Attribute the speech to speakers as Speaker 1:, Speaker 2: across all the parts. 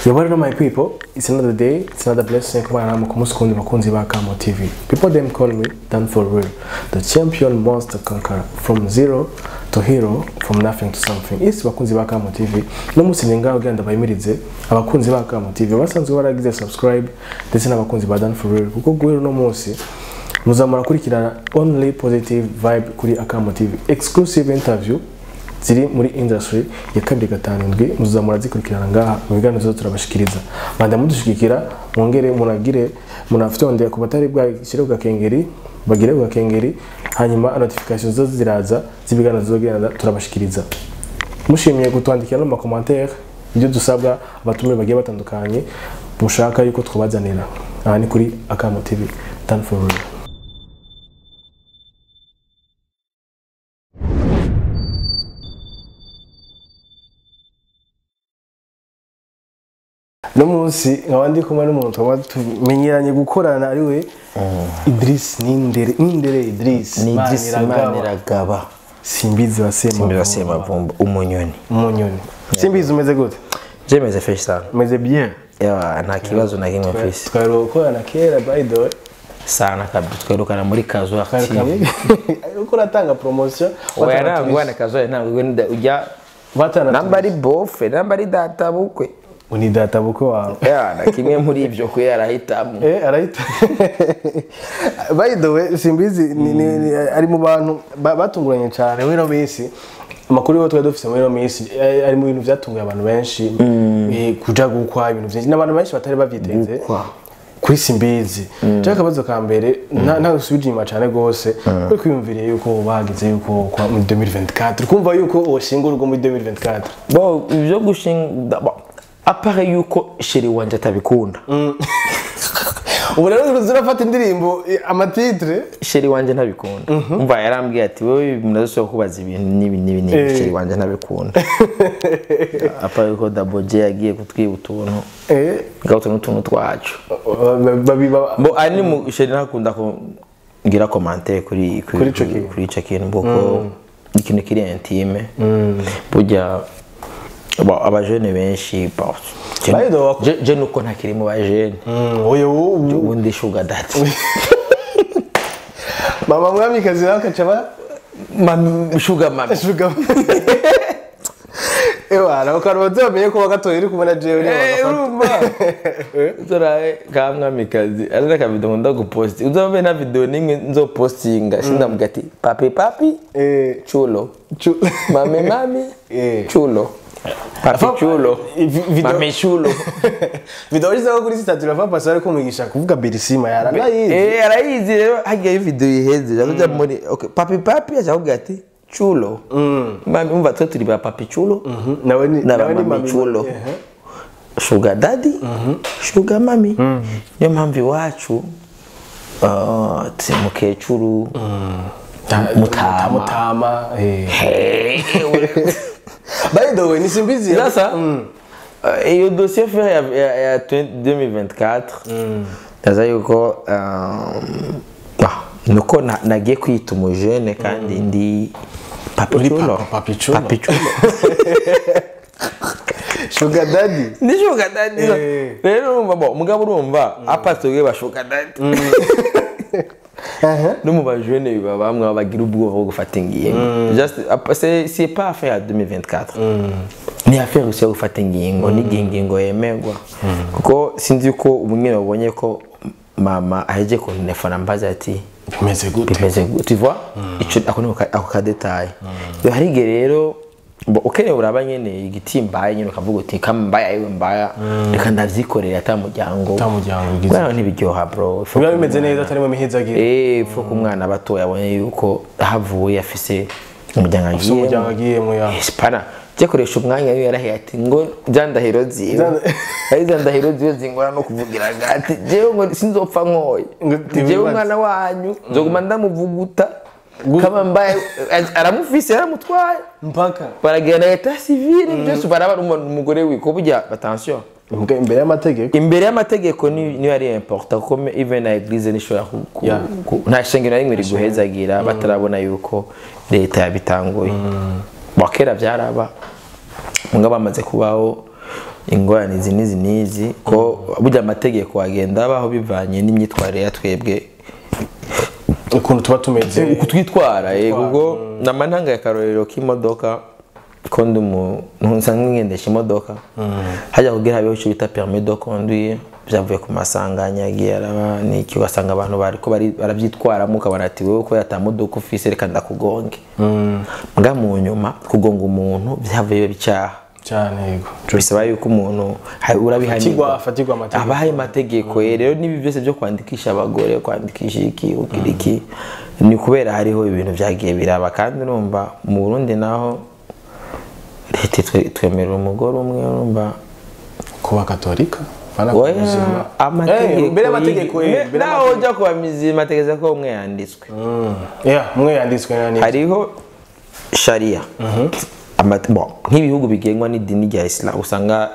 Speaker 1: You know my people, it's another day, it's another blessing. Kubana namwe ku munsi kundi bakunzi ba Kamo TV. People them call me Dan for real, the champion monster conqueror, from zero to hero, from nothing to something. Isi bakunzi ba Kamo TV, no munsi ningaho genda bayimirize abakunzi ba Kamo TV basanzwe baragize subscribe ndetse n'abakunzi ba Dan for real, kuko guhera no munsi muzamura kurikirana only positive vibe kuri Akamo TV, exclusive interview ziri muri industry ya 257 muzamura zikurikirana ngaha mu biganiro zo turabashikiriza. Banda mudushigikira, mwongere munagire munaftonde ku batari bwa kishire bwa kengeri bagire bwa kengeri, hanyuma notification zo ziraza z'ibiganiro zogenda turabashikiriza. Mushimiye kutwandikira no mu commentaire ibyo dusabwa abatumire bagiye batandukanye mushaka yuko twabazanira. Aha ni kuri Akamo TV, Dan for real. No munsi nkaba ndi kumwe n'umuntu twaba tumenyeranye gukorana ari we Idris Nindere Idris.
Speaker 2: Ni Idris Maniragaba.
Speaker 1: Simbizi wa
Speaker 2: Semavumba, umunyoni.
Speaker 1: Umunyoni. Simbizi umeze gute?
Speaker 2: Je meze fresh sana.
Speaker 1: Meze bien.
Speaker 2: Ya, nta kibazo na kimwe mfise.
Speaker 1: Twarukorana kera by the way.
Speaker 2: Sana kabisa, twarukana muri Kazo Active.
Speaker 1: Uko natanga promotion.
Speaker 2: Oya nangwa na Kazo ntabwo ujya
Speaker 1: batana
Speaker 2: namba ari bofe, namba ari data bukwe.
Speaker 1: Uni data bukwe wawe.
Speaker 2: Ya, na kimwe muri ibyo kwe arahitamo.
Speaker 1: Arahita. By the way, Simbizi ni ari mu bantu batunguranye cyane muri no minsi. Amakuru yo twari dufise muri no minsi ari mu bintu byatunguye abantu benshi, kuja gukwa ibintu byinshi n'abantu benshi batari bavyiteze. Kuri Simbizi. Cyo akabazo ka mbere nta gusubira inyuma cyane gose, kuri kwiyumviriye yuko bagize yuko kwa muri 2024, kumva yuko oshinga urugo muri 2024.
Speaker 2: Bon, ibyo gushinga apare yuko chéri wanje atabikunda.
Speaker 1: Ubu rero uzurafata indirimbo amatitre
Speaker 2: chéri wanje ntabikunda. Umva yarambwiye ati wewe mnazo kubaza ibintu nibi nibi nibi, chéri wanje ntabikunda. Apare yuko Double J yagiye kutwiba utuntu. Gato n'utuntu twacu. Bo ani mu chéri ntakunda ko ngira commentaire kuri ico kintu boko ikintu kiri intime. Burya bon, abajene benshi bon. Je nuko ntakiri mu bajene.
Speaker 1: Oyo
Speaker 2: ubundi sugar daddy.
Speaker 1: Mama mwamikazi nawe akacaba
Speaker 2: mami sugar mami.
Speaker 1: Sugar. Ewa, naho karubaze bamenye ko bagatoye uri kumwe na jewe ni
Speaker 2: bagafata. Uzoraye ka mwamikazi, ari na video nkunda gupost. Uzobe na video nimwe nzopostinga, sindamuga ati papi papi chulo. Mami mami chulo. Papi chulo, mami chulo.
Speaker 1: Video izo kuri statut la papa sare kumugisha kuvuga berisima yaranayizi.
Speaker 2: Arayizi rero hagiye video iheze. Yakuja muri okay, papi papi azavuga ati chulo. Mami umva twe turi ba papi chulo.
Speaker 1: Nawe ni
Speaker 2: mami chulo. Sugar daddy, sugar mami. Niyo mpamvu iwacu mukecuru
Speaker 1: mutama. By the way, ni Simbizi.
Speaker 2: Sasa iyo dossier fait ya 2024. Ndaza yuko nuko nagiye kwita umujene kandi ndi papi chulo.
Speaker 1: Papi chulo. Sugar daddy.
Speaker 2: Ni sugar daddy. Rero urumva bo mugabo urumva apatogwe ba sugar daddy. No mu bajene bamwe bagira ubwoba bwo gufata ingingo. Just c'est pas affaire 2024. Ni affaire aussi yo gufata ingingo, n'igihe ingingo yemerwa. Kuko sinzi ko ubumwe babonye ko mama aheje ko telefone ambaza ati
Speaker 1: bimeze gute?
Speaker 2: Bimeze gute? Tu vois? Ico ako ni ako ka detail. Hari igihe rero bo ukeneye uraba nyene igiti mbaye nyene ukavuga uti kama mbaya yewe mbaya reka ndavyikorera ata muryango.
Speaker 1: Ata muryango ugize.
Speaker 2: Bwana ntibiryoha bro.
Speaker 1: Biba bimeze neza atarimo mihezagiro.
Speaker 2: Fo ku mwana bato yabonye yuko havuye afise umuryango
Speaker 1: agiyemo ya.
Speaker 2: Spana je koresha umwanya yo yarahiye ati ngo byandahiro ziwe. Ari zandahiro ziwe zingora no kuvugira gati jewe ngo sinzopfa nkoye. Jewe umwana wanyu nzoguma ndamuvuguta. Kama mbaye aramufise yaramutwaye
Speaker 1: mpaka
Speaker 2: baragenda état civil byose baraba umugore wiko burya attention
Speaker 1: imbere y'amategeko
Speaker 2: imbere y'amategeko ni ari important ko even na église nishobora nta shengero rimwe riguhezagira batarabona yuko leta yabitanguye. Bakera byaraba mugabo bamaze kubaho Ingorane izi n'izi n'izi ko burya amategeko agenda abaho bivanye n'imyitwarire ya twebwe,
Speaker 1: ukuntu tuba tumeze,
Speaker 2: uku twitwara. Kuko nama ntanga akarorero k'imodoka, ko ndi umuntu nsanzwe ngendesha imodoka. Hajya kugira habeho icyo bita permis de conduire, byavuye ku masanganya yagiye araba n'iki, ugasanga abantu bariko barabyitwaramo, ukabona ati wowe kubera ata modoka ufise reka ndakugonge. Mbwa mu nyuma kugonga umuntu byavuye biba icyaha
Speaker 1: cyane. Yego.
Speaker 2: Bisaba yuko umuntu urabihanirwa,
Speaker 1: afatirwa amategeko.
Speaker 2: Abahaye amategeko. Rero n'ibi byose byo kwandikisha abagore, kwandikisha iki, kugira iki, ni kubera hariho ibintu byagiye biraba. Kandi urumva mu Burundi naho leta twemerera umugore umwe, urumva.
Speaker 1: Kuba katolika bana
Speaker 2: Oya,
Speaker 1: kubuzima.
Speaker 2: Amategeko
Speaker 1: Mbere amategeko mbere
Speaker 2: naho ujya kuba mizima ategeza ko umwe yanditswe.
Speaker 1: Yeah, umwe yanditswe nani?
Speaker 2: Hariho sharia. Bon, nk'ibihugu bigengwa n'idini rya Islam, usanga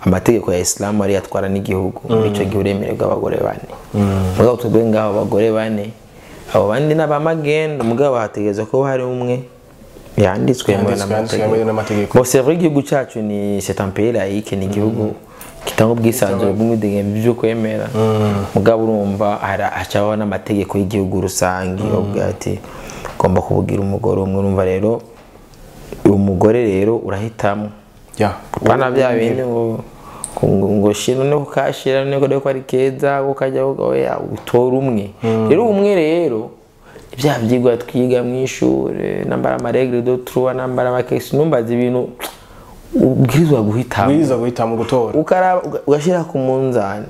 Speaker 2: amategeko ya Islam ari atwara n'igihugu. Muri ico gihe uremererwa abagore bane. Mugabo twebwe ngaho abagore bane, abo bandi n'abamagenda, mugabo hategerezwa ko hari umwe yanditswe yemewe
Speaker 1: Yanditswe yemewe
Speaker 2: n'amategeko.
Speaker 1: N'amategeko.
Speaker 2: Bon, c'est vrai, igihugu cyacu ni c'est un pays laïque, ni igihugu gitanga ubwisanzure bw'umwidegemvyo byo kwemera. Mugabo urumva hacaho n'amategeko y'igihugu rusange avuga ati ugomba kubugira umugore umwe. Urumva rero uwo mugore rero urahitamo. Pana bya bindi ngo shira no kashira no ko ari keza ko kajya, oya, utora umwe. Rero umwe rero bya byigwa twiga mu ishure, nambara ama règle de trois, nambara amakesi, numbaza ibintu ubwirizwa guhitamo.
Speaker 1: Bwiza guhitamo gutora.
Speaker 2: Ukaraba ugashyira ku munzani,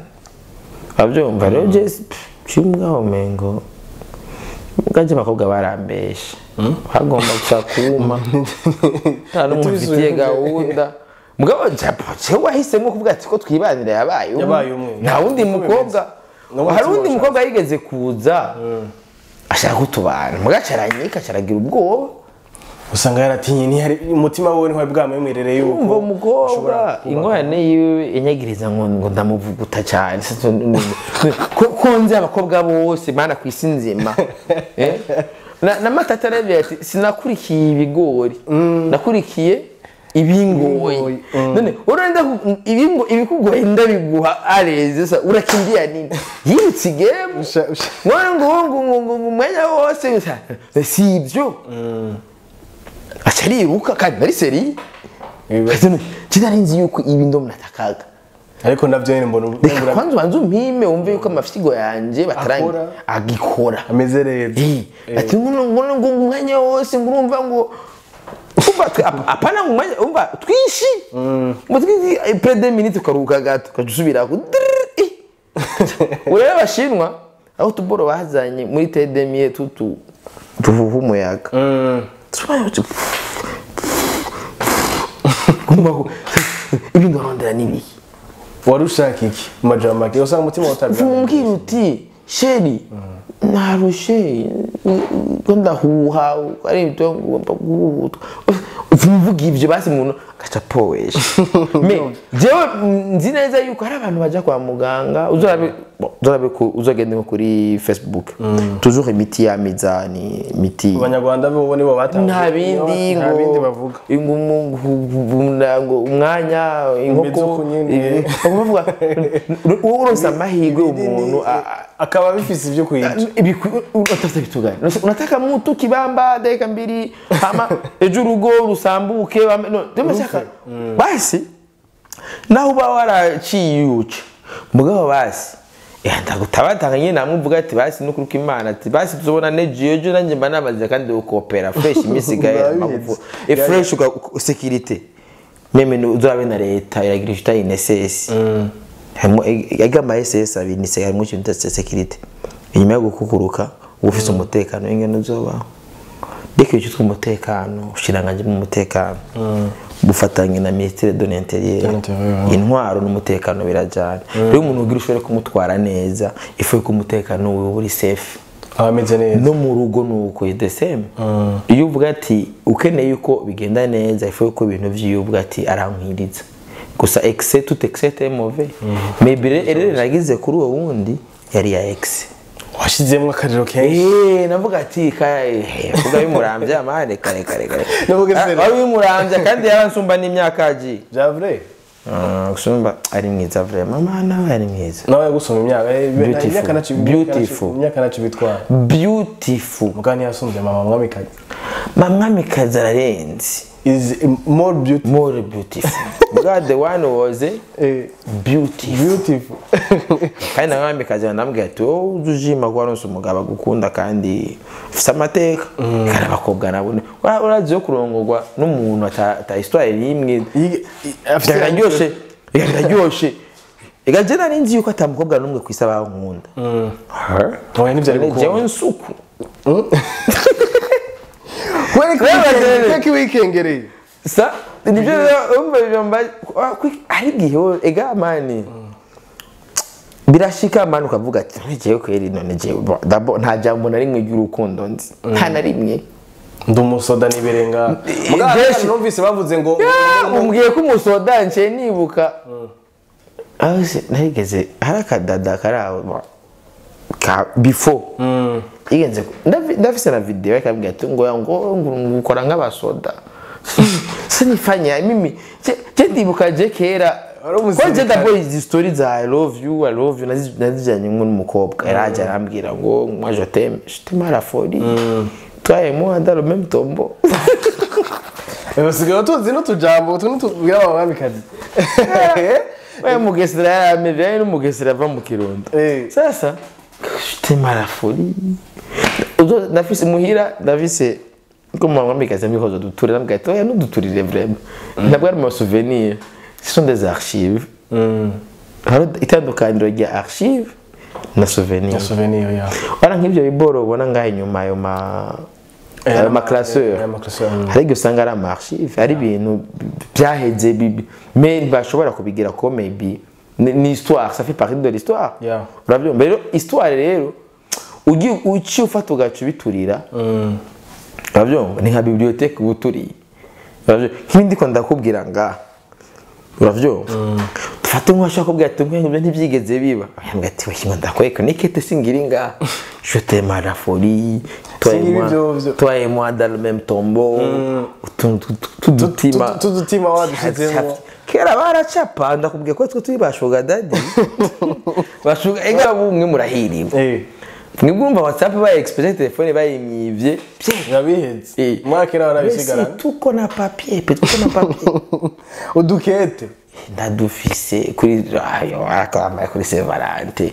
Speaker 2: urabyumva rero. Jesi cyumwaho mengo ubwanjye abakobwa barambesha, hagomba gusa kuma nta n'umwe ufitiye gahunda. Mugabo jewe wahisemo kuvuga ati ko twibanira yabaye umwe.
Speaker 1: Yabaye umwe.
Speaker 2: Nta wundi
Speaker 1: Niko
Speaker 2: mukobwa.
Speaker 1: No
Speaker 2: Hari
Speaker 1: mutima
Speaker 2: undi mukobwa yigeze kuza ashaka kutubana, mugaca aranyika, acaragira ubwoba.
Speaker 1: Usanga yaratinye, ntihari umutima wiwe ntiwari bwamwemerere yuko
Speaker 2: Umva umukobwa
Speaker 1: ashobora kuba-
Speaker 2: ingorane yiwe inyagiriza ngo ndamuvuguta cyane. Ko nzi abakobwa bose mana ku isi nzima. Eh? Na Matata arebye ati sinakurikiye ibigori, nakurikiye ibingoye.
Speaker 1: Ibingoye.
Speaker 2: None urenda ibingo ibikugoye ndabiguha areze sa urakimbia nini? Yirutse igemu. Ngo umwanya wose si ibyo, aca ariruka kandi ari sérieux. Kinari nzi yuko ibi ndo mnatakaga.
Speaker 1: Ariko navyo nyene mbona
Speaker 2: Reka kwanza ubanze umpime wumve yuko amafyigo yanje batarangi
Speaker 1: Akora.
Speaker 2: agikora.
Speaker 1: Ameze neza.
Speaker 2: Ati ngo umwanya wose ngo urumva ngo umva apana ngo umwanya umva twinshi ngo twinshi, près de minutes ukaruhuka gato ukaca usubira ku drrrr. Urebe abashinwa aho tuboro bazanye muri tedemiye tutu tuhuha umuyaga. Kumva ko ibi ndorondera n'ibiki?
Speaker 1: Wari ushaka iki mu majambo make? Usanga umutima watabwa.
Speaker 2: Umbwira uti chéri, narushe ko ndahuha ari ibyo ngomba guhutwa, uvuga ibyo basi umuntu agaca powesha. Mais jewe nzi neza yuko hari abantu baja kwa muganga. Uzorabe, bon, uzorabe uzogende nko kuri Facebook, toujours imiti ya mizani, imiti.
Speaker 1: Abanyarwanda bo nibo batanze.
Speaker 2: Nta bindi.
Speaker 1: Nta
Speaker 2: Ngo
Speaker 1: bindi bavuga.
Speaker 2: Ngo umwanya inkoko.
Speaker 1: Uko nyene.
Speaker 2: Bavuga wowe uronse amahirwe umuntu
Speaker 1: Akaba bifise ibyo kwica.
Speaker 2: Unatafuta vitu gani? Unataka mtu kibamba dakika 2 ama ejo urugo rusambuke no ndashaka basi naho uba waraciye uca mugabo basi ndagutabatanga nyine namwe ati basi nukuruka Imana ati basi tuzobona nejo ejo nanjye mba namaze kandi ukopera fresh imisi igaye amagufu e fresh sécurité même uzorabe na leta iragira icyo INSS, harimo ega ama SS abiri ni harimo ikintu cya sécurité inyuma yo gukukuruka uba ufise umutekano w'ingene uzobaho. Dès que cyitwa umutekano, ushiranganje mu mutekano bufatanye na ministère de l'Intérieur.
Speaker 1: L'Intérieur.
Speaker 2: Intwaro n'umutekano birajyana. Rero umuntu ugira ushobore kumutwara neza ifu ko umutekano wiwe uri safe.
Speaker 1: Aba ameze neza.
Speaker 2: No mu rugo ni uko, the same. Iyo uvuga ati ukeneye yuko bigenda neza, ifu yuko ibintu vyiwe uvuga ati arankwiriza gusa. Excès, tout excès est mauvais, mais bire erreur nagize kuri uwo wundi yari ya excès.
Speaker 1: Washizemo akariro kenshi.
Speaker 2: Navuga ati kaya vuga bimurambye amahane kare kare kare.
Speaker 1: Navuga
Speaker 2: Ah,
Speaker 1: sere.
Speaker 2: wari bimurambye kandi yaransumba n'imyaka agiye.
Speaker 1: Bya vrai.
Speaker 2: Gusumba ari mwiza vraiment mana ari mwiza.
Speaker 1: Nawe yagusoma imyaka imyaka nacu
Speaker 2: beautiful.
Speaker 1: Imyaka nacu bitwara.
Speaker 2: Beautiful.
Speaker 1: Mugani yasumbye mama mwamikazi.
Speaker 2: Mama mwamikazi ararenze.
Speaker 1: Is more beautiful.
Speaker 2: More beautiful. God the one was beautiful.
Speaker 1: Beautiful.
Speaker 2: Kandi mwamikazi ndamubwira ati wowe uzujima ko waronse umugabo agukunda kandi ufise amateka. Kandi abakobwa nabo urazi yo kurongorwa n'umuntu ata histoire rimwe. Biraryoshe. Biraryoshe. Ega je nari nzi yuko atamukobwa n'umwe kwisa bankunda.
Speaker 1: Oya nivyo ari gukunda.
Speaker 2: Jewe nsuku.
Speaker 1: Kweki wikengereye.
Speaker 2: Sa nivyo umva byomba ari gihe ega mani. Birashika mani ukavuga ati ngiye kweri none je dabo nta jambo na rimwe ry'urukundo nzi. Nta na rimwe.
Speaker 1: Ndi umusoda niberenga. Mugabo numvise bavuze ngo
Speaker 2: umbwiye ko umusoda nce nibuka. Aho se narigeze harakadada karaho ka before. Igenze ndafise na video yakambwira ati ngo ngo ukora nk'abasoda. Sinifanya mimi je ndibuka je kera ko je ndabo izi story za I love you nazijanye n'umukobwa yaraje arambwira ngo moi je t'aime je t'aime à la folie. Toi et moi dans le même tombeau.
Speaker 1: Basigaye tuzi n'utujambo tunutubwira abamikazi.
Speaker 2: We mugesera yaramevye n'umugesera ava mu Kirundo. Sasa je t'aime à la folie. Uzo ndafise muhira ndafise ko mwamikazi amihozo duturira mbwa ati oya nuduturire vraiment. Ntabwo ari mu souvenir. Ce sont des archives. Hari itandukaniro rya archive na souvenir.
Speaker 1: Na souvenir ya.
Speaker 2: Ora nk'ibyo biboro ubona ngahe inyuma ayo ma classeur. Hari igihe usanga ari ama archive, ari ibintu byaheze mais ntibashobora kubigira ko maybe ni histoire, ça fait partie de l'histoire. Urabyumva rero histoire rero ugiye uci ufata ugaca ubiturira. Urabyumva ni nka bibliothèque ubuturiye. Urabyumva nk'ibindi ko ndakubwira ngaha. Uravyumva dufate nk'uwashaka kubwira ati nk'ibyo ntibyigeze biba ambwira ati we ndakwereka nikete singira ngaha je t'aime à la folie toi et moi dans le même tombeau
Speaker 1: tudutima wadushizemo
Speaker 2: kera baracapa ndakubwiye ko twe turi bashuga daddy bashuga ega bumwe murahiriwe mwebwe urumva WhatsApp ba exposé telefone bayimyivye
Speaker 1: yabiheze mwakera barabisigara
Speaker 2: tuko na papier tuko na papier
Speaker 1: udukete
Speaker 2: ndadufise kuri ayo akambaye kuri Saint Valentin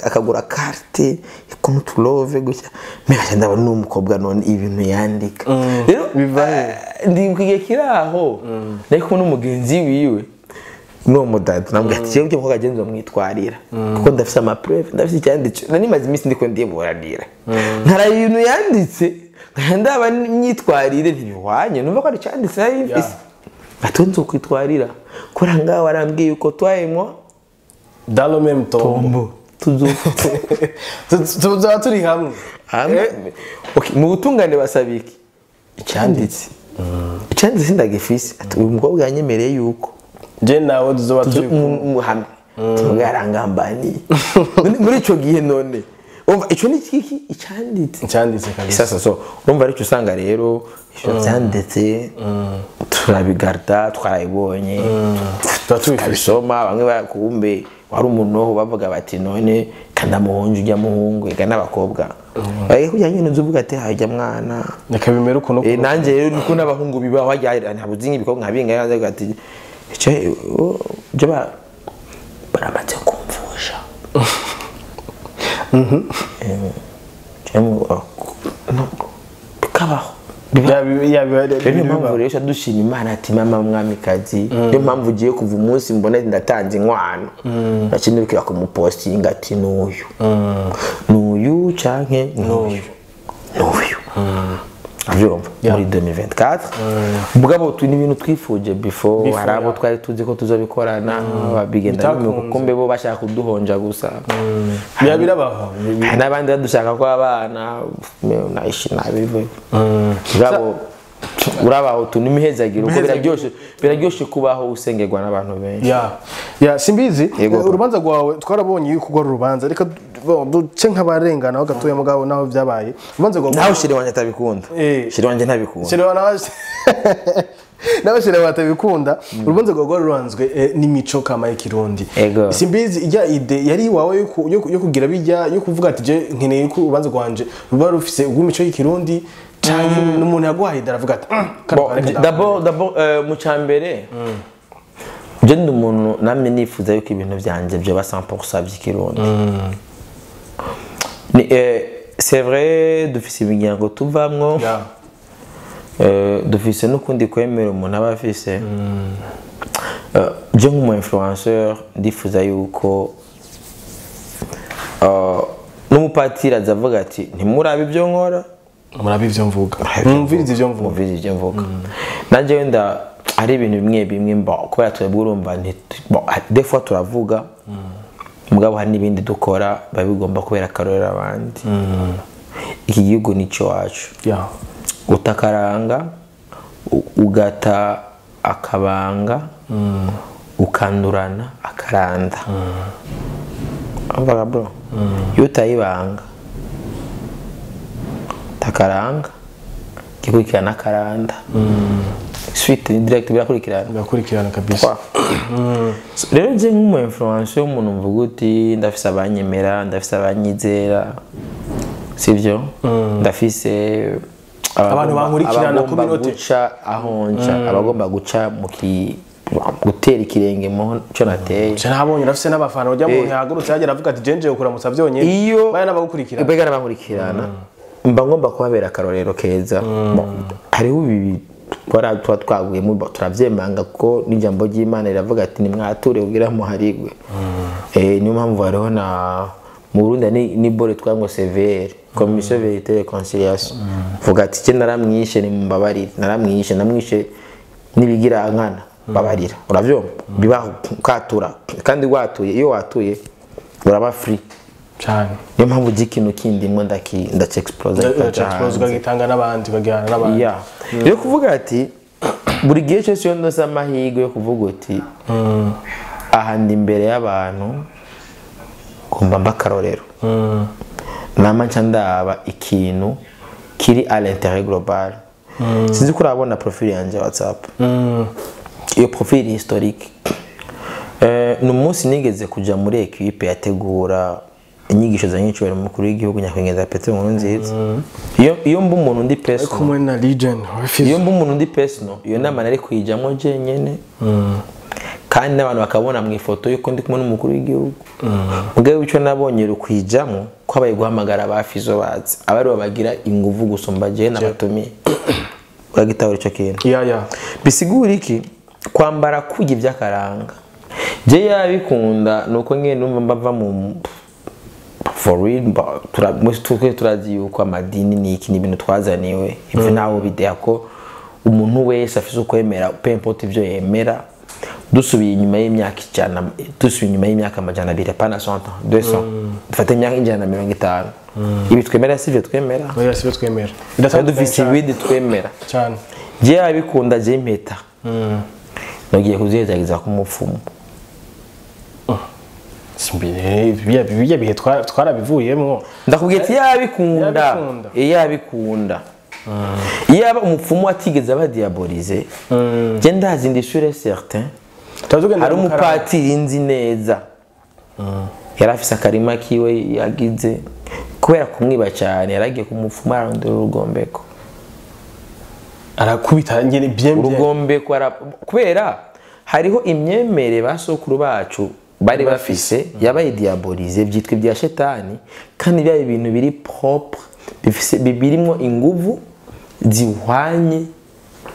Speaker 2: akagura carte ukuntu tulove gusa mais ndabona n'umukobwa none ibintu yandika rero ndi kugiye kiraho nari kumwe n'umugenzi wiwe no mudada nambwa ati jewe mukobwa agenzo mwitwarira kuko ndafise ama preuve ndafise icyanditse nani maze iminsi ndiko ndiburanira nkara ibintu yanditse ndaba myitwarire ntibihwanye numva ko ari cyanditse nari mfise atunze kwitwarira kora ngaho arambwiye uko twayemwa
Speaker 1: dans le même tombeau tuzaba turi hamwe.
Speaker 2: Okay, mu butungane basabiki icyanditse icyanditse ndagifise ati uyu mukobwa yanyemereye yuko
Speaker 1: je nawe tuzoba turi
Speaker 2: hamwe tugarangambani muri ico gihe none umva ico ni kiki icyanditse
Speaker 1: icyanditse kabisa.
Speaker 2: Sasa so urumva aricyo usanga rero ivyo byanditse turabigarda twarayibonye tukabisoma bamwe barakumbe wari umuntu bavuga bati none kanda muhungu ujya muhungu ega n'abakobwa bagiye kujya nyine uzuvuga ati hajya mwana
Speaker 1: nakabimera uko no
Speaker 2: nanje rero niko n'abahungu bibaho hajya ntabuzi nk'ibikobwa nkabinga yazaga ati icyo baramaze kumvusha bikabaho. Niyo mpamvu rero dushima Imana ati mama mwamikazi niyo mpamvu ugiye kuva umunsi mbona ndatanze inkwano nakinirukira kumupostinga ati n'uyu n'uyu canke n'uyu n'uyu avyumva muri 2024 mugabo tu ni ibintu twifuje before hari abo twari tuzi ko tuzobikorana babigenda bimukumbe bo bashaka kuduhonja gusa
Speaker 1: birabaho
Speaker 2: n'abandi badushaka ko abana naishi nabi mugabo urabaho tu nimihezagiro uko biraryoshe biraryoshe kubaho usengerwa n'abantu benshi
Speaker 1: ya simbizi urubanza rwawe twarabonye yuko ugwa urubanza reka duce nk'abarengana aho gatoya mugabo naho byabaye urubanza rwawe
Speaker 2: naho shire wanje atabikunda shire wanje ntabikunda
Speaker 1: shire wanje N'abashira batabikunda. Urubanza rwawe ruranzwe n'imico kama y'ikirundi. Simbizi ijya idée yari iwawe yo kugira bijya yo kuvuga ati je nkeneye ko urubanza rwanje ruba rufise ubw'imico y'ikirundi, canke n'umuntu yaguhaye aravuga ati
Speaker 2: D'abord mu cyambere je ndi umuntu namwe nifuza yuko ibintu byanje byo ba 100% by'ikirundi. C'est vrai dufise imiryango tuvamwo, dufise n'ukundi kwemera umuntu aba afise. Je nk'umu influenceur ndifuza yuko n'umupatiri azavuga ati ntimurabe ibyo nkora,
Speaker 1: murabe ibyo mvuga, mwumvirize ibyo mvuga,
Speaker 2: mwumvirize ibyo mvuga. Nanjye wenda hari ibintu bimwe bimwe kubera twebwe urumva des fois turavuga, mugabo hari n'ibindi dukora biba bigomba kubera akarorero abandi. Iki gihugu ni cyo wacu. Utakaranga ugata akabanga, ukandurana akaranda. Amvaga bro, iyo utayibanga takaranga gikurikirana akaranda. Suite ni direct birakurikirana.
Speaker 1: Birakurikirana kabisa.
Speaker 2: Rero je nk'umu influencer umuntu mvuga uti ndafise abanyemera, ndafise abanyizera, sivyo? Ndafise
Speaker 1: abantu bankurikirana
Speaker 2: community guca aho nca, abagomba guca mu gutera ikirenge mu cyo nateye.
Speaker 1: Je nabonye urafise n'abafana ujya mu yahagurutse yagera avuga ati jenje kuramutsa byonyene, baya n'abagukurikirana.
Speaker 2: Bega n'abankurikirana. Mba ngomba kubabera akarorero keza. Hariho ibi twara twaguyemo turavyemanga ko n'ijambo ry'Imana riravuga ati nimwature kugira muharigwe. Niyo mpamvu hariho na mu Burundi ni bore twango CVR, Commission Vérité et Réconciliation. Vuga ati je naramwishe ni mumbabarire, naramwishe namwishe nibigira nkana babarira. Uravyumva? Bibaho katura kandi watuye, iyo watuye uraba free
Speaker 1: cyane.
Speaker 2: Niyo mpamvu ikintu kindi mwe ndaci expose
Speaker 1: ukagitanga n'abandi ukagihana n'abandi.
Speaker 2: Rero kuvuga ati buri gihe cyose iyo ndose amahirwe yo kuvuga uti aha ndi imbere y'abantu ngomba mba akarorero, nama nca ndaba ikintu kiri à l'intérêt global. Sinzi ko urabona profil yanjye ya WhatsApp. Iyo profil historique. Ni umunsi nigeze kuja muri equipe yategura inyigisho za nyicubahiro mukuru w'igihugu Nyakwigendera Petero Nkurunziza. Iyo mba umuntu ndi personal,
Speaker 1: kumwe na legend,
Speaker 2: iyo mba umuntu ndi personal, iyo nama nari kuyijamo jenyene, kandi n'abantu bakabona mu ifoto yuko ndi kumwe n'umukuru w'igihugu. Mugabo ico nabonye rukwijamo ko abaye guhamagara abafizo bazi abari babagira inguvu gusumba je nabatumiye. Uragitahura ico kintu? Bisigura iki? Kwambara kurya ibyakaranga. Je yabikunda nuko nyene numva mbava mu for real, turazi yuko amadini niki ni ibintu twazaniwe. Ivyo nawo bideha ko umuntu wese afise ukwemera, peu importe ivyo yemera. Dusubiye inyuma y'imyaka 100, dusubiye inyuma y'imyaka 200, pana 100, 200, dufate imyaka 150. Ibi twemera sivyo twemera?
Speaker 1: Oya, sivyo twemera.
Speaker 2: Dufise ibindi twemera
Speaker 1: cyane.
Speaker 2: Je yabikunda je impeta nagiye kuzihezagiza ku mupfumu.
Speaker 1: Bijya bihe twarabivuyemo.
Speaker 2: Ndakubwiye ati yabikunda, yabikunda. Iyaba umupfumu atigeze aba diabolize, je ndazi ndi sûr et certain. Hari umupatiri nzi neza yari afise akarima kiwe yagize kubera kumwiba cyane, yaragiye kumupfuma arondera urugombeko,
Speaker 1: arakubita nyene bien bien
Speaker 2: urugombeko, kubera hariho imyemere basokuru bacu bari bafise yabaye diabolize byitwa ibya shetani, kandi byari ibintu biri propre bifise bibirimo inguvu zihwanye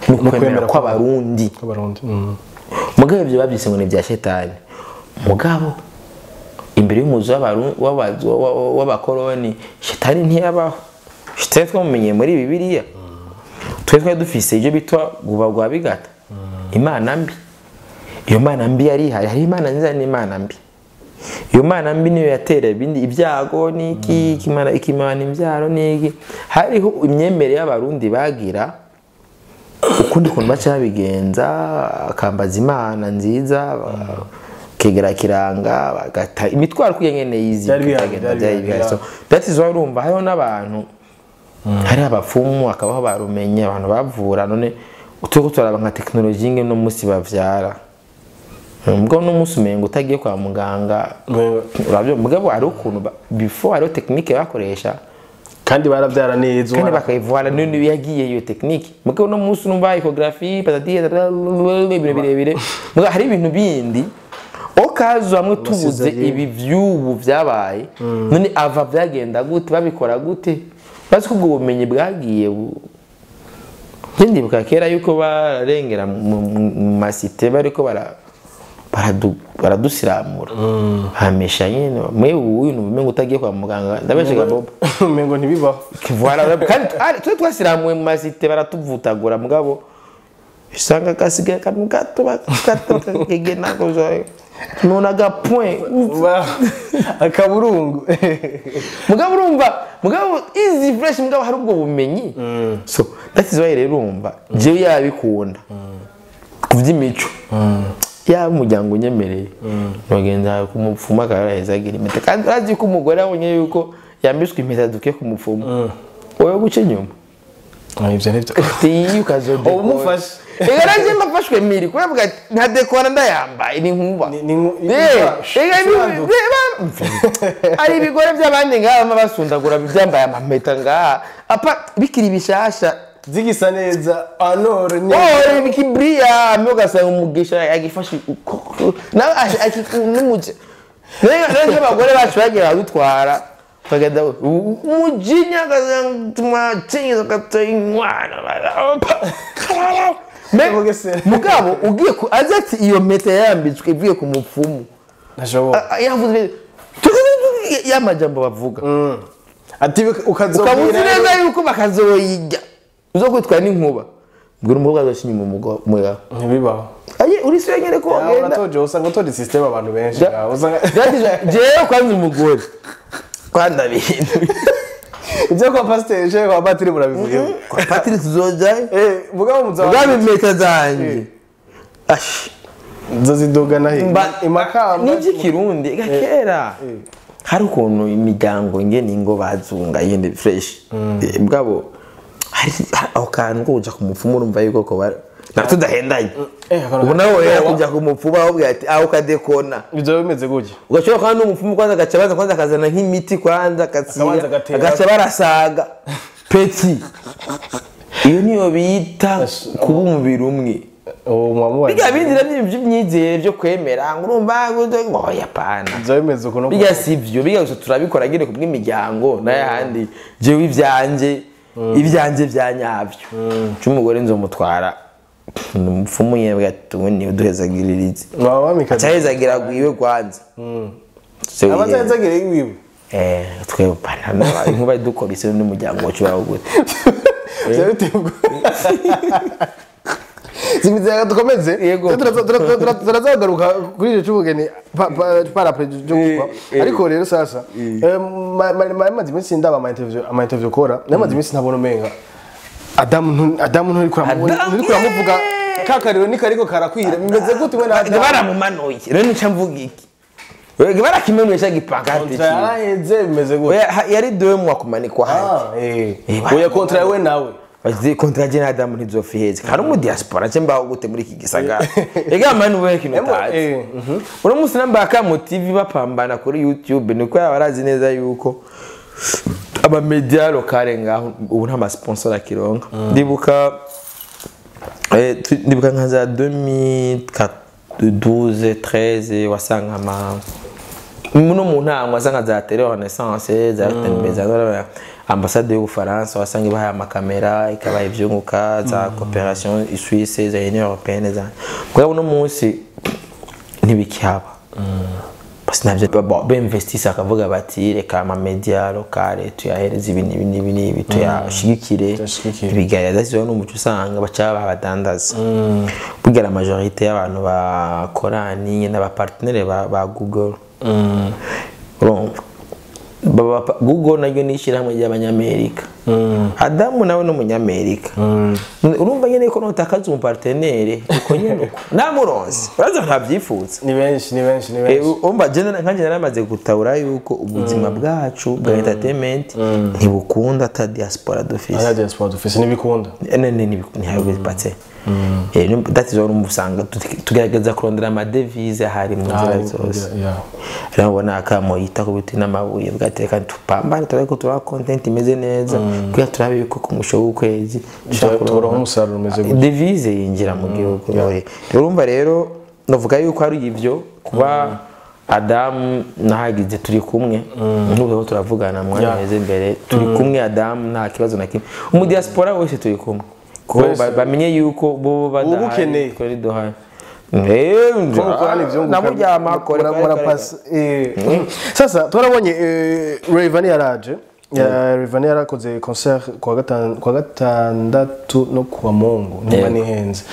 Speaker 2: n'ukwemera kw'abarundi. Mugabo ibyo babyise ngo ni bya shetani. Mugabo imbere y'umuzo w'abakoroni shetani ntiyabaho. Shetani twamumenye muri Bibiliya. Twe twari dufise ibyo bitwa guba bigata. Imana mbi. Iyo mana mbi yari ihari, hari imana nziza n'imana mbi. Iyo mana mbi niyo yatera ibindi ibyago niki ikimana ikimana imbyaro niki. Hariho imyemere y'abarundi bagira ukundi kuntu baca babigenza, akambaza imana nziza kegera kiranga bagata imitwaro kuyenyene yizi
Speaker 1: bitagenda
Speaker 2: byari bihari. So that is why urumva hariho n'abantu hari abapfumu akabaho barumenye abantu bavura. None Turiko turaraba nka tekinoloji ingene uno munsi bavyara. Mugabo uno munsi umengo utagiye kwa muganga uravyo, mugabo hari ukuntu before hariho tekinike bakoresha
Speaker 1: kandi baravyara neza
Speaker 2: kandi bakayivura none yagiye iyo tekinike. Mugabo uno munsi numva ecography patati ibintu birebire, mugabo hari ibintu bindi okazo hamwe tubuze ibi vy'ubu vyabaye none ava vyagenda gute babikora gute bazi ko ubwo bumenyi bwagiye. Ndibuka kera yuko bararengera mu masite bariko baradusiramura hamesha nyene mwe uyu numengo utagiye kwa muganga ndabeshega bobo
Speaker 1: umengo ntibibaho
Speaker 2: voilà kandi twe twasiramuwe mu masite baratuvutagura mugabo usanga kasigaye kantu gato bakagena kozo nona ga point
Speaker 1: akaburungu
Speaker 2: mugabo urumva mugabo easy fresh mugabo hari ubwo bumenyi. So that is why rero urumva jewe yabikunda kuvyimico ya umuryango unyemereye nogenda kumupfuma akarahezagira impeta kandi urazi ko umugore abonye yuko yambitswe impeta duke kumupfuma wowe guce inyuma
Speaker 1: ivyo nivyo
Speaker 2: tiyi ukazodekora
Speaker 1: umufashe
Speaker 2: ega nanje mbafashwe miri kuvuga ati nta dekora ndayambaye ni nkuba ari ibigore by'abandi ngaha bama basundagura byambaye amapeta ngaha apa bikiri bishasha
Speaker 1: zigisa neza anore
Speaker 2: ni oh bikibriya amwe ugasanga umugisha agifashe nawe akikunumuje rero abagore bacu bagira badutwara bagenda umujinya tumwacinyiza gatayinwana mugabo ugiye aza ati iyo mpeta yambitswe ivuye ku mupfumu yavuze y'amajambo bavuga
Speaker 1: ati
Speaker 2: ukabuzi neza yuko bakazoyijya uzo kwitwara n'inkuba mbwira umukobwa azoshinyuma umugabo
Speaker 1: ntibibaho
Speaker 2: aye uri se nyene ko
Speaker 1: wagenda uratoje usanga utori system abantu benshi usanga
Speaker 2: jewe kwanza umugore kwanda bintu
Speaker 1: ibyo kwa pasteur je kwa patiri murabivuye
Speaker 2: kwa patiri tuzoja
Speaker 1: mugabo muzaba
Speaker 2: mugabo impeta zanje ash
Speaker 1: nzozidoga nahe imakamba
Speaker 2: n'iby'ikirundi gakera hari ukuntu imiryango ingene ingo bazunga yende fresh mugabo hari aho kantu ko kuja ku mupfumu urumva yuko ko natudahendanye ubu nawe rero kujya ku mupfumu ahubwo ati aho ukadekona
Speaker 1: ibyo bimeze gutya
Speaker 2: ugashobora kandi n'umupfumu kwanza agaca baza kwanza akazana nk'imiti kwanza akasiga agaca barasaga peti iyo niyo bita kuba umubiri umwe biga bindi nabyo by'imyizerere byo kwemera ngo urumva oya pana
Speaker 1: ibyo bimeze ukuntu
Speaker 2: biga si ibyo biga gusa turabikora nyine ku bw'imiryango n'ayandi jewe ibyanjye ibyanjye bya nyabyo cy'umugore nzomutwara umupfumu yebwe ati ubu uduhezagirira iki acahezagira iwe kwanza
Speaker 1: abazahezagira iwiwe
Speaker 2: twebwe pana inkuba dukora isi n'umuryango wacu bawo gute
Speaker 1: zimizera dukomeze turazagaruka kuri icyo cy'ubugeni parapre ariko rero sasa maze iminsi ndaba ama interview ukora namaze iminsi ntabona umenga Adamu nturi kuramuvuga kakariro ni kariko karakwira bimeze gute we na Adamu
Speaker 2: baramumanuye rero nica mvuga iki wege barakimenuye cya gipankarte
Speaker 1: yaraheze bimeze gute
Speaker 2: yari 2 mois kumanikwa
Speaker 1: hanze oya kontra we nawe
Speaker 2: bazi kontra je na Adamu ntizofiheze hari mu diaspora cye mbaho gute muri iki gisagara ega mani we kintu utazi uno munsi nambaka mu TV bapambana kuri YouTube niko yabarazi neza yuko aba media locale ngaho ubu nta ma sponsor akironka ndibuka ndibuka nka za 2012 13 wasanga ama muno mu ntango wasanga za Tele Renaissance za RTNB za ambassade y'Ubufaransa wasanga ibahaye amakamera ikabaha ivyunguka za coopération suisse za Union Européenne za mugabo uno munsi ntibikihaba basi nabyo bemvestisa akavuga bati reka ama media locale tuyahereze ibi n'ibi n'ibi n'ibi tuyashigikire ibiganiro adasizeho n'umuco usanga baca babadandaza burya la majorité y'abantu bakora ni n'abapartenere ba Google urumva Google naryo ni ishyirahamwe ry'abanyamerika Adamu nawe ni umunyamerika urumva nyine ko nutakaza umupartenere uko nyine uko namuronse uraza ntabyifuza
Speaker 1: ni benshi ni benshi ni benshi
Speaker 2: umva nkanjye naramaze gutabura yuko ubuzima bwacu bwa entertainment ntibukunda ata diaspora dufise
Speaker 1: ata diaspora dufise ntibikunda
Speaker 2: ntihabwe patse That is why usanga tugerageza kurondera amadevize hari mu nzira zose. Rero ubona akamo yita ku biti n'amabuye bwateka tupambane turariko tura content imeze neza kugira turabe yuko ku musho w'ukwezi
Speaker 1: turonka umusaruro umeze gute,
Speaker 2: devise yinjira mu gihugu. Rero urumva rero novuga yuko ari ivyo kuba Adam nahagize turi kumwe n'ubu turavugana mwana meze imbere turi kumwe Adam nta kibazo na kimwe umu diaspora wese turi kumwe kuko bamenye yuko bo
Speaker 1: badahari
Speaker 2: kuri doha namuryama kore
Speaker 1: sasa twarabonye Rayvanny yaraje. Rayvanny yarakoze concert kwa gatandatu no kwa Mungu niba nihenze.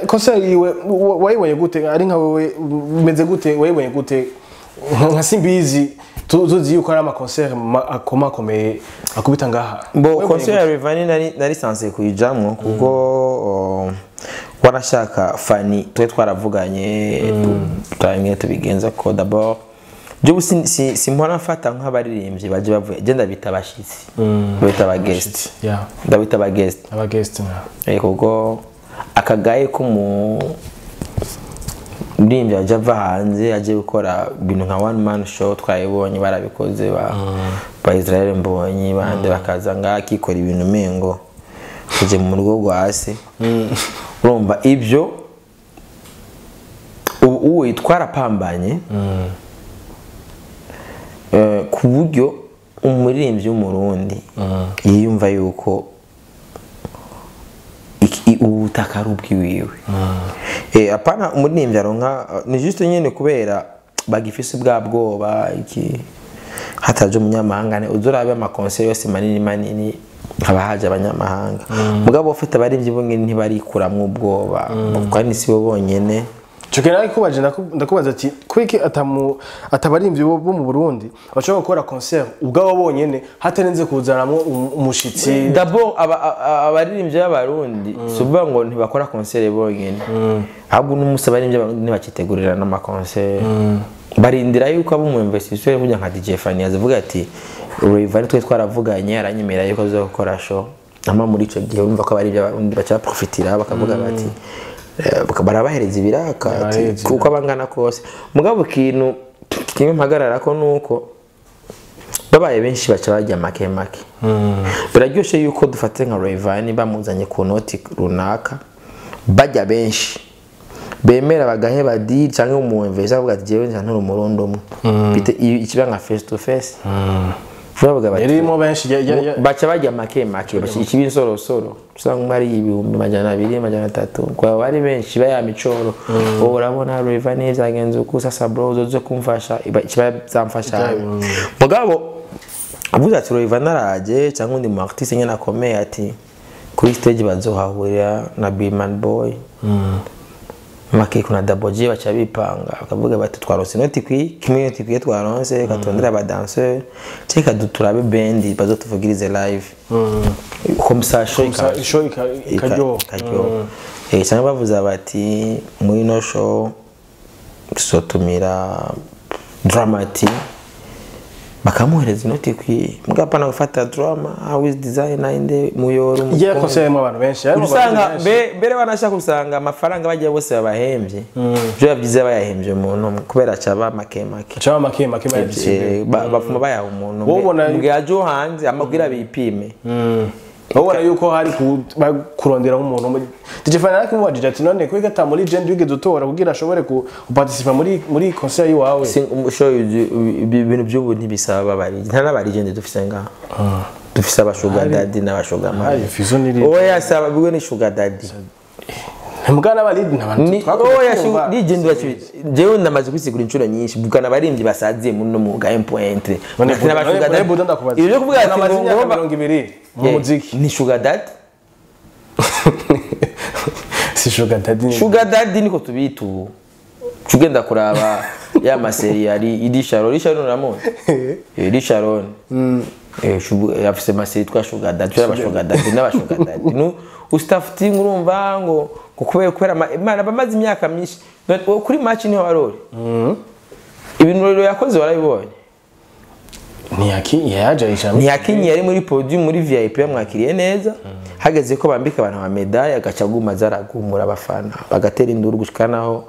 Speaker 1: Concert yiwe wayibonye gute? Ari nka wewe umeze gute? Wayibonye gute? Nka simbizi tuzi yuko ari ama concert akomakomeye akubita ngaha.
Speaker 2: Bo concert ya Rayvanny nari sanse kuyijamwo kuko wanashaka Fanny twe twaravuganye tutamwe tubigenza ko d'abord je si mpora mfata nk'abaririmbyi baje bavuye je ndabita abashitsi ndabita aba guest ndabita aba guest
Speaker 1: aba guest
Speaker 2: kuko akagaye ko mu muririmbyi aje ava hanze aje gukora ibintu nka one man show twayibonye barabikoze ba Israel Mbonyi bande bakaza ngakikora ibintu mengo kuje mu rugo rwase. Urumva ibyo ubu twarapambanye ku buryo umuririmbyi w'umurundi yiyumva yuko ubutaka ari ubwiwiwe. Apana umuririmbyi aronka ni juste nyene kubera bagifise bwa bwoba iki hataje umunyamahanga uzorabe ama concert yose manini manini haba haje abanyamahanga mugabo ufite abaririmbyi bonyene ntibarikuramwo ubwoba kandi si bo bonyene.
Speaker 1: Cyo kubaje ndakubaza ati kwiki atabarimvyi bo mu Burundi bashobora gukora concert ubwabo bonyene hatarenze kuzanamo umushitsi.
Speaker 2: D'abord abaririmbyi b'abarundi suvuga ngo ntibakora concert bonyene ahubwo n'umunsi abaririmbyi b'abarundi ntibakitegurira n'ama concert barindira yuko abo mu investisseur kujya nka DJ Fanny azavuga ati Rayvanny twe twaravuganye aranyemera yuko azokora show ama muri ico gihe urumva ko abaririmbyi b'abarundi baca profitira bakavuga bati barabahereza ibiraka kuko abangana kose. Mugabo kintu kimwe mpagarara ko nuko babaye benshi baca bajya make make. Biraryoshe yuko dufate nka Rayvanny bamuzanye ku noti runaka bajya benshi bemera bagaheba deal cyangwa umuwemveza avuga ati jewe nta nturi umurundo umwe bite ikiba nka face to face. Bavuga bati
Speaker 1: irimo benshi
Speaker 2: baca bajya make make ikibi insorosoro usanga ari 200 200 300 kwa bari benshi baya micoro urabona Rayvanny byagenze uko sasa bro uzoze kumfasha ikiba zamfasha. Mugabo avuze ati Rayvanny araje cyangwa undi mu artiste nyene akomeye ati kuri stage bazohahurira na Bman Boy make kuna Double J baca bipanga bakavuga bati twaronse inoti kwi kimwe inoti kwiye twaronse katondera aba danseur ceka duturabe band bazotuvugirize live comme ça show
Speaker 1: ikaryo
Speaker 2: cyangwa bavuze bati muri no show tuzotumira Dramati bakamuhereza inoti kwi mugapana gufata drama how is designer inde muyoro
Speaker 1: igiye kose mu abantu benshi
Speaker 2: usanga mbere banashaka usanga amafaranga bagiye bose babahembye byo byiza bayahembye umuntu kubera cyaba make make
Speaker 1: cyaba make make
Speaker 2: bafuma bayaha umuntu mbwe ajo hanze amabwira bipime
Speaker 1: ubona yuko hari kurondera umuntu. DJ Fanny arakimubajije ati none ko igata muri legend wigeze utora kugira ashobore kuparticipa muri concert yiwawe.
Speaker 2: Show ibintu by'ubu ntibisaba bari nta n'aba legend dufise ngaha dufise aba sugar daddy n'aba sugar mama. Oya saba biwe ni sugar daddy
Speaker 1: mugana aba lead n'abantu
Speaker 2: twakoze legend bacu jewe ndamaze kwisigura inshuro nyinshi bugana abaririmbyi basaziye muri no muga M.3
Speaker 1: n'aba sugar daddy
Speaker 2: ibyo kuvuga ati
Speaker 1: ngo 20 mu muziki
Speaker 2: ni sugar daddy
Speaker 1: si sugar daddy
Speaker 2: sugar daddy niko tubita ubu tugenda kuraba ya maseri yari Idi Sharon Idi Sharon uramuzi Idi Sharon afise maseri twa sugar daddy twaba sugar daddy n'aba sugar daddy nu ustafuti ngurumva ngo kubera imana bamaze imyaka myinshi kuri match niho warori ibintu rero yakoze warabibonye. Ntiyakinye yari muri podium muri VIP yamwakiriye neza. Hageze ko bambika abantu ba medaille agaca aguma zaragumura abafana bagatera induru gushika naho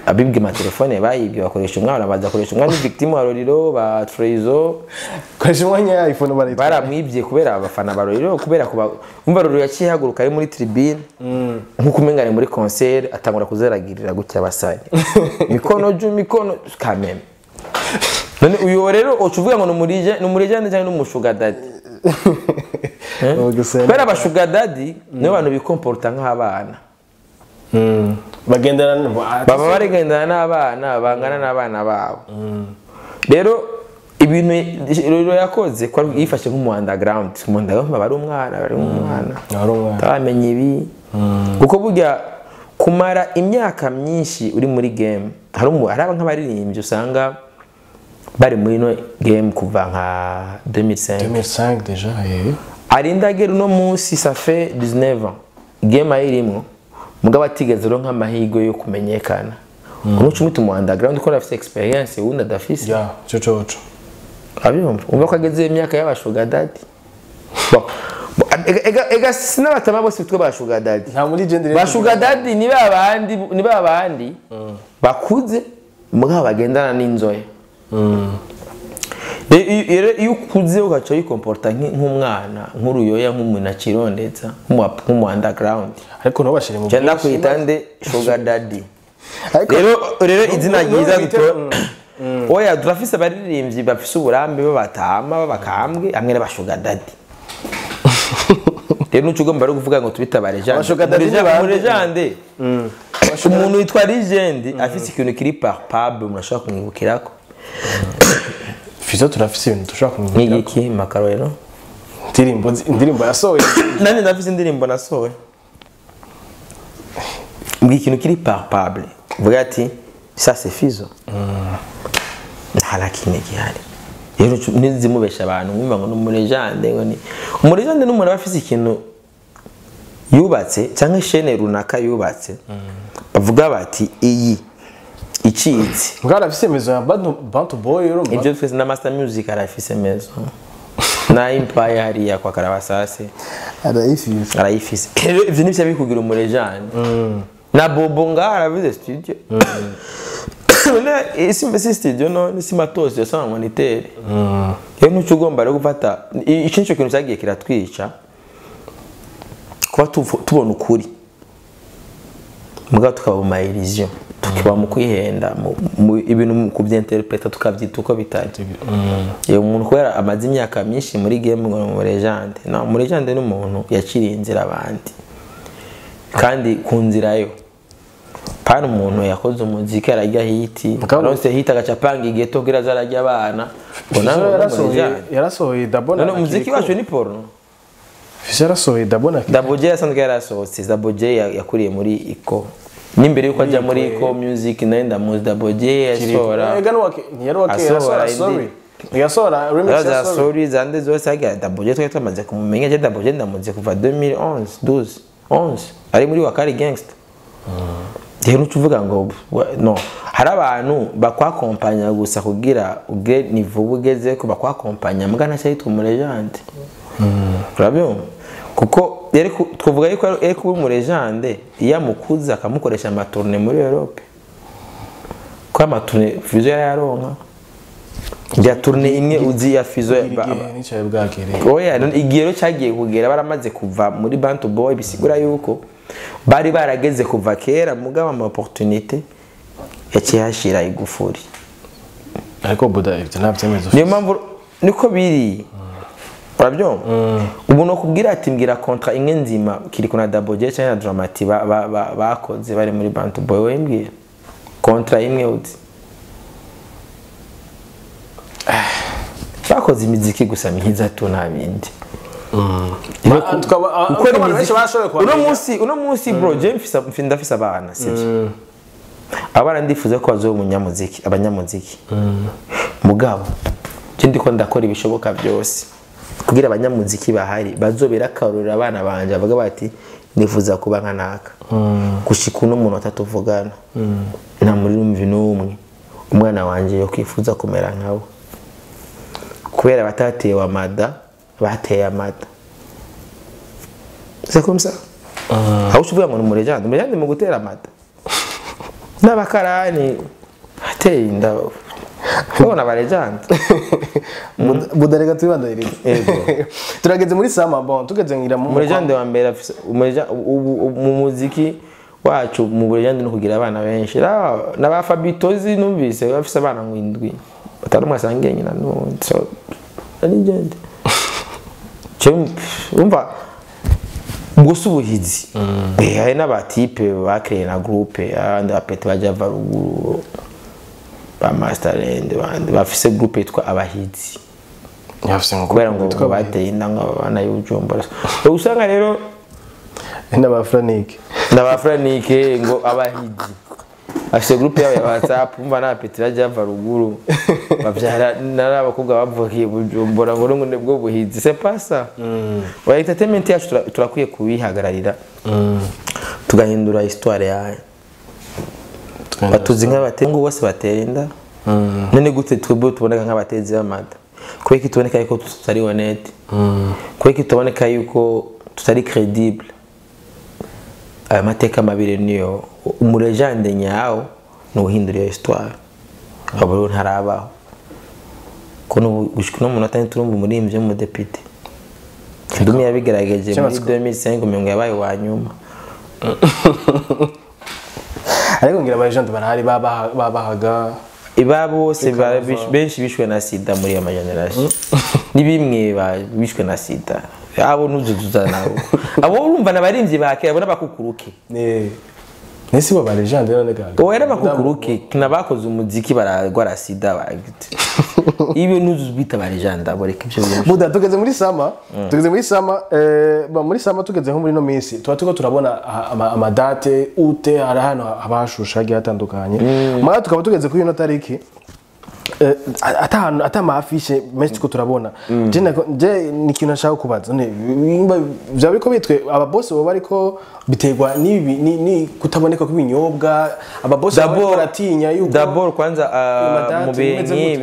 Speaker 2: abibwe ma telefone bayibye bakoresha umwana baza koresha umwana victime wa Roriro ba Trezo
Speaker 1: koresha umwanya ya iPhone barayitwa
Speaker 2: baramwibye kubera abafana ba Roriro kubera kuba umva Roriro yaciye haguruka ari muri tribune nkuko umengane muri concert atangura kuzeragirira gutya basanye mikono ju mikono kameme. None uyo rero ucuvuga ngo numurije numurije cyangwa numushuga daddy. Kubera abashuga daddy niyo bantu bikomporta nk'abana.
Speaker 1: Bagendana
Speaker 2: baba baregendana n'abana bangana n'abana babo. Rero ibintu rero yakoze ko yifashe nk'umu underground, mu underground bari umwana bari umwana. Tabamenye ibi. Kuko burya kumara imyaka myinshi uri muri game hari aba nk'abaririmbyi usanga bari muri no game kuva nka 2005.
Speaker 1: 2005 déjà eh.
Speaker 2: Arinda gera no munsi ça fait 19 ans. Game ayirimo mugabo atigeze ronka amahirwe yo kumenyekana. Umuco mutu mu underground ko afite experience wundi adafise.
Speaker 1: Ya, cyo cyo.
Speaker 2: Abiyumva umva ko ageze imyaka y'abashuga daddy. Bon. Ega sinabatama bose bitwa bashuga daddy.
Speaker 1: Nta muri gender.
Speaker 2: Bashuga daddy ni babandi ni babandi bakuze mugabo bagendana n'inzoya. Rero iyo ukuze ugaca yikomporta nk'umwana nk'uruyoya nk'umuntu akirondetsa nk'umu underground.
Speaker 1: Ariko ntubashire mu
Speaker 2: cyenda kwita nde sugar daddy. Rero izina ryiza duto oya turafise abaririmbyi bafise uburambe babatama babakambwe hamwe n'abashuga daddy. Rero nuco ugomba kuvuga ngo tubitabare jande. Legende. Umuntu witwa legend afise ikintu kiri palpable umuntu ashobora kumwibukirako.
Speaker 1: Fizo turafise ibintu dushobora kumwibukirako.
Speaker 2: Nk'iki makaro rero?
Speaker 1: Indirimbo yasohoye.
Speaker 2: Nani ndafise indirimbo nasohoye. Mbwi ikintu kiri palpable. Vuga ati ça c'est Fizo. Nta kimwe gihari. Rero nizimubesha abantu mwumva ngo n'umurejande ngo ni umurejande n'umuntu afise ikintu yubatse cyangwa chaîne runaka yubatse. Bavuga bati iyi icitse.
Speaker 1: Ngara afise maison ya Bantu Boy urumva.
Speaker 2: Ibyo twese na Master Music arafise maison. Na Empire hariya kwa Karabasase.
Speaker 1: Arayifise.
Speaker 2: Arayifise. Rero ivyo nivyo bikugira umurejande. Na Bobo ngara aravize studio. None isi studio no isi matozi yo sama moniteur. Rero nuco ugomba rero gufata ico nico kintu cyagiye kiratwica. Kuba tubona ukuri. Muga tukaba mu illusion. Tukiba mu kwihenda ibintu kubyinterpreta tukabyita uko bitari. Iyo umuntu kubera amaze imyaka myinshi muri game ngo mu legende. No mu legende ni umuntu yakiriye inzira abandi. Kandi ku nzira yo. Pana umuntu yakoze umuziki arajya hiti. Aronse hiti agacapanga igeto kugira azarajya abana.
Speaker 1: Yarasohoye Dabona.
Speaker 2: None umuziki wacu ni porno.
Speaker 1: Fizo yarasohoye Dabona.
Speaker 2: Double J yasanzwe yarasohotse. Double J yakuriye muri Iko. Nimbere yuko ajya muri Iko Music naenda muzi Double J yasohora.
Speaker 1: Ega yasohora sorry. Yasohora remix
Speaker 2: ya sorry zande zose ajya Double J twari twamaze kumumenya je Double J ndamuzi kuva 2011 12 11 ari muri Wakari Gangster. Rero ucuvuga ngo no hari abantu bakwakompanya gusa kugira uge niveau ugeze ko bakwakompanya mbwa ntacyo yitwa umurejande. Urabyumva? Kuko yari twavuga yuko yari kuba umurejande iyo amukuza akamukoresha amatourne muri Europe. Ko amatourne Fizo yaronka. Ya tourne imwe uzi ya Fizo
Speaker 1: nicaye bwakere.
Speaker 2: Oya igihe rero cyagiye kugera baramaze kuva muri Bantu Boy bisigura yuko bari barageze kuva kera mugaba ama opportunité yaciye hashira igufuri.
Speaker 1: Ariko Buda ivyo ntavyemeza.
Speaker 2: Niyo mpamvu niko biri. Urabyumva? Ubu no kubwira ati mbwira contrat imwe nzima kiriko na Double J cyangwa na Dramati bakoze bari muri Bantu Boy we mbwira. Contrat imwe uzi. Bakoze imiziki gusa myiza tu nta bindi. Uno munsi bro James ndafise abana sivyo. Abana ndifuza ko bazoba umunyamuziki abanyamuziki. Mugabo je ndiko ndakora ibishoboka byose kugira abanyamuziki bahari bazobera akarorero abana banje bavuga bati nifuza kuba nka naka. Gushika uno muntu atatuvugana. Nta muri rumvi n'umwe umwana wanje yo kwifuza kumera nkawe. Kubera batatewe amada, bateye amada. C'est comme ça. Aho uvuga ngo ni umurejande, umurejande mu gutera amada. N'abakarani bateye inda. Ubona barejande.
Speaker 1: Budarega tubandayiriza.
Speaker 2: Yego.
Speaker 1: Turageze muri sama bon, tugeze ngira mu
Speaker 2: umurejande wa mbere mu muziki wacu mu burejande no kugira abana benshi. N'aba Fabitozi numvise bafise abana ngo indwi. Batari mwasangiye nyina no. So legend. Cyo umva gusa ubuhizi. Hari n'abatipe bakreye na groupe abandi bapete baje varuguru ba Masterland bandi bafise groupe yitwa abahizi.
Speaker 1: Yafise ngo
Speaker 2: kubera ngo bateye inda ngo abana y'Ubujumbura. Usanga rero
Speaker 1: n'abafranike.
Speaker 2: N'abafranike ngo abahizi. Afise groupe yabo ya WhatsApp umva na pete baje varuguru bavyara n'abakobwa bavukiye Bujumbura ngo ngo nibwo buhizi. C'est pas ça. Wa entertainment yacu turakwiye kubihagararira. Tugahindura histoire yayo. Batuzi nk'abatengu bose batera inda. None gute twebwe tuboneka nk'abatezi b'amada? Kubera tuboneka yuko tutari honnête. Kubera tuboneka yuko tutari credible. Aya mateka mabiri niyo umurejande nyawo no uhindura iyo histoire. Abo ntarabaho. Kuno gushika no munota nturumva umurimbyi w'umudepite. Ndumi yabigerageje muri 2005 umengo yabaye wa nyuma.
Speaker 1: Ariko ngira abarejande barahari babahaga
Speaker 2: ibabo bose benshi bishwe na sida muri ama generation. Ni bimwe bishwe na sida. Abo nuzuzuza nabo. Abo urumva nabarimvyi bakera abo nabakukuruke.
Speaker 1: Nese bo barejande none gaga.
Speaker 2: Oya nabakukuruke nabakoze umuziki baragwara sida bagite. Ibi nuzuzu barejande abo reka ivyo bintu.
Speaker 1: Buda tugeze muri sama, muri sama tugeze nko muri no minsi tuba tuko turabona amadate ute hari hano abashusha hagiye hatandukanye. Mara tukaba tugeze kuri ino tariki ata amafishe menshi tuko turabona. Je ni kintu nashaka kubaza none bya biriko bitwe aba boss bo bariko biterwa nibi ni kutaboneka kw'ibinyobwa aba boss baratinya yuko
Speaker 2: d'abord kwanza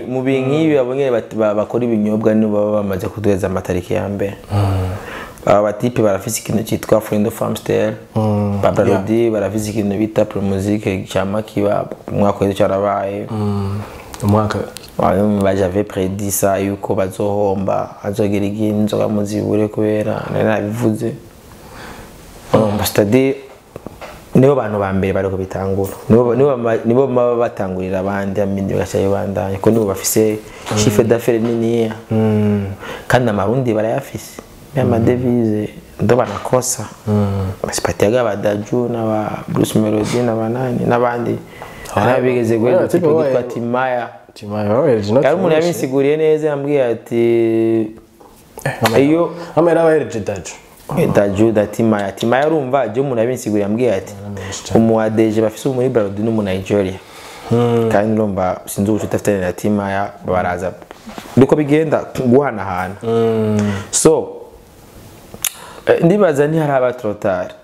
Speaker 2: mu binki babonye bakora ibinyobwa nibo baba bamaze kuduheza amatariki ya mbere. Aba batipe barafise ikintu cyitwa Friend of Amstel, Babralodi barafise ikintu bita Promusique cyama kiba umwaka wese cyarabaye.
Speaker 1: Umwaka
Speaker 2: j'avais prédit ça yuko bazohomba azogira inzoga muzibure kubera narabivuze. C'est-à-dire nibo bantu ba mbere bariko bitangura, nibo baba batangurira abandi amindi bagaca bibandanya ko nibo bafise chiffre d'affaires niniya. Kandi amarundi barayafise y'amadevise ndo banakosa. Basipatiaga abadaju n'aba Bruce Melody n'abanani n'abandi. Arabigeze gwenda tipo gitwa Timaya.
Speaker 1: Timaya original.
Speaker 2: Yari umuntu yabisiguriye neza yambwiye ati iyo
Speaker 1: amera abahereje Daju.
Speaker 2: Daju da Timaya. Timaya urumva je umuntu yabisiguriye yambwiye ati umu ADG bafise muri Bralodi no mu Nigeria. Kandi urumva sinzi ubucuti afitanye na Timaya baraza. Biko bigenda guhana hana. So ndibaza ni hari abatrotari.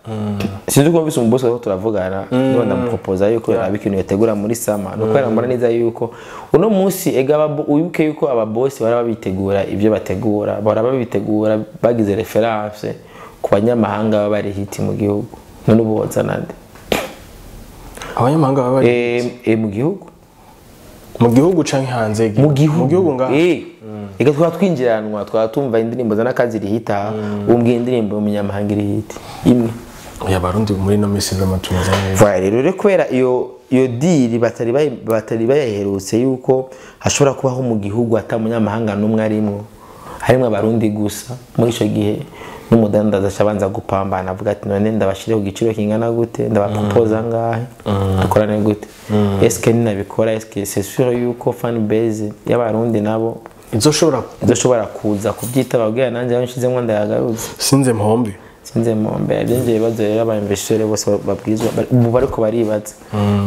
Speaker 2: Sinzi uko mbise umubosi ko turavugana niba ndamupropoza yuko yaba ikintu yategura muri sama no kwera mbona neza yuko uno munsi ega uyibuke yuko aba boss bara babitegura ibyo bategura bara babitegura bagize reference ku banyamahanga baba bari hiti mu gihugu none uboza nande
Speaker 1: abanyamahanga baba bari
Speaker 2: mu gihugu
Speaker 1: mu gihugu canke hanze
Speaker 2: mu gihugu
Speaker 1: ngaha
Speaker 2: ega twa twinjiranwa twa tumva indirimbo zanakazi rihita umbwiye indirimbo y'umunyamahanga irihita imwe
Speaker 1: ya barundi muri no misi vraiment tumeze neza.
Speaker 2: Voilà rero kubera iyo deal batari bayaherutse yuko hashobora kubaho mu gihugu atamunyamahanga numwe arimo harimo abarundi gusa muri ico gihe n'umudandaza ashabanza gupambana avuga ati none ndabashireho igiciro kingana gute ndabaproposa ngahe dukorane gute est-ce que ninabikora est-ce que c'est sûr yuko fan base y'abarundi nabo izoshobora kuza kubyita babwira nanjye nshizemo ndayagarutse
Speaker 1: sinze mpombe
Speaker 2: ibyo bibazo rero aba investisseurs bose babwizwa ubu bariko baribaza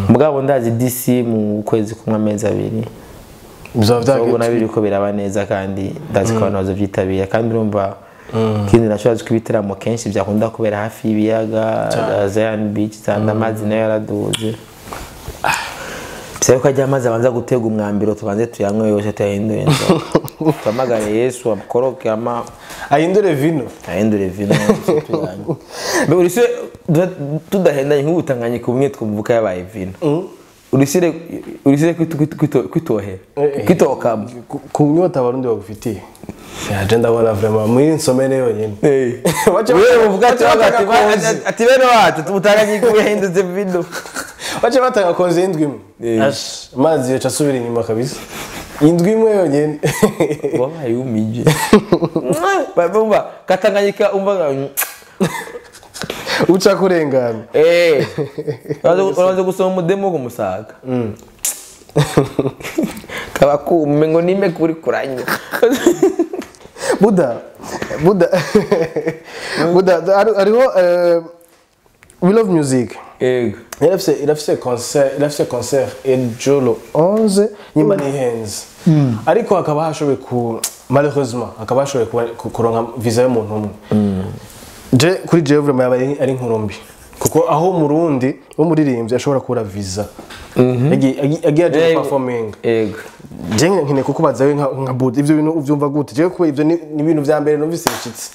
Speaker 2: mugabo ndazi DC mu kwezi kumwe amezi abiri bizaba biriko biraba neza kandi ndazi ko abantu bazovyitabira kandi urumva ikindi naco ko ibiteramo kenshi byakunda kubera hafi y'ibiyaga Zion Beach zanda amazi nayo yaraduze Bisaba ko ajya amazi abanza gutega umwambiro, tubanze tuyanywe yose tuyahindure inzoga. Tuhamagare Yesu akoroke ama
Speaker 1: ahindure vino,
Speaker 2: ahindure vino tuyanywe. Urisire tudahendanye nk'ubutanganye kumwe twumvuka yabaye vino. Urisire kwitohera kwitokamo
Speaker 1: ku nyota abarundi bagufitiye. Yaje ndabona vraiment muri nsomene yonyene.
Speaker 2: Wewe uvuga ati bene wacu tubutanganye kubihindutse vino.
Speaker 1: Bace batanga konze indwi imwe. Ash, amazi yoca asubira inyuma kabisa. Indwi imwe yonyene.
Speaker 2: Wabaye umije. Bumva katanganyika umva
Speaker 1: uca kurengana.
Speaker 2: Uraza gusoma umudemo ku musaga. Kaba kume ngo nime kuri kuranya.
Speaker 1: Buda ariho We Love Music.
Speaker 2: Yego.
Speaker 1: Irafise concert ejo le 11 nyuma ni hands. Ariko hakaba hashoboye ku malheureusement hakaba hashoboye kuronka visa y'umuntu umwe. Je kuri je vraiment yabaye ari nkurumbi. Kuko aho umurundi umuririmbyi ashobora kubura visa. Agiye aje performing.
Speaker 2: Yego.
Speaker 1: Je nkine kukubaza we nka Buda ivyo bintu uvyumva gute? Je kuko ivyo ni ibintu vya mbere numvise bishitse.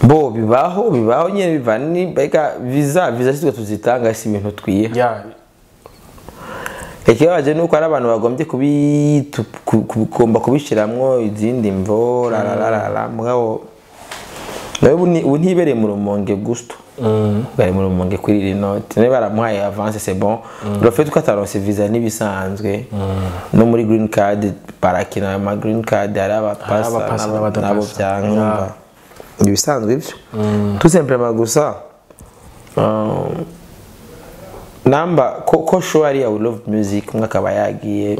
Speaker 2: Bo bibaho nyene bivani beka visa sitwe tuzitanga si ibintu twiye.
Speaker 1: Yeah.
Speaker 2: Ikibaje nuko ari abantu bagombye kugomba kubishiramwo izindi mvo la la la la mugabo nawe ubu ntibereye mu Rumonge gusto. Bari mu Rumonge kuri iri note ne baramuhaye avance c'est bon. Le fait ko ataronse visa nibisanzwe. No muri green card barakina ama green card ari abapasa nabo byankumva. Ibisanzwe ivyo. Tout simplement gusa namba ko show ari ya We Love Music umwe akaba yagiye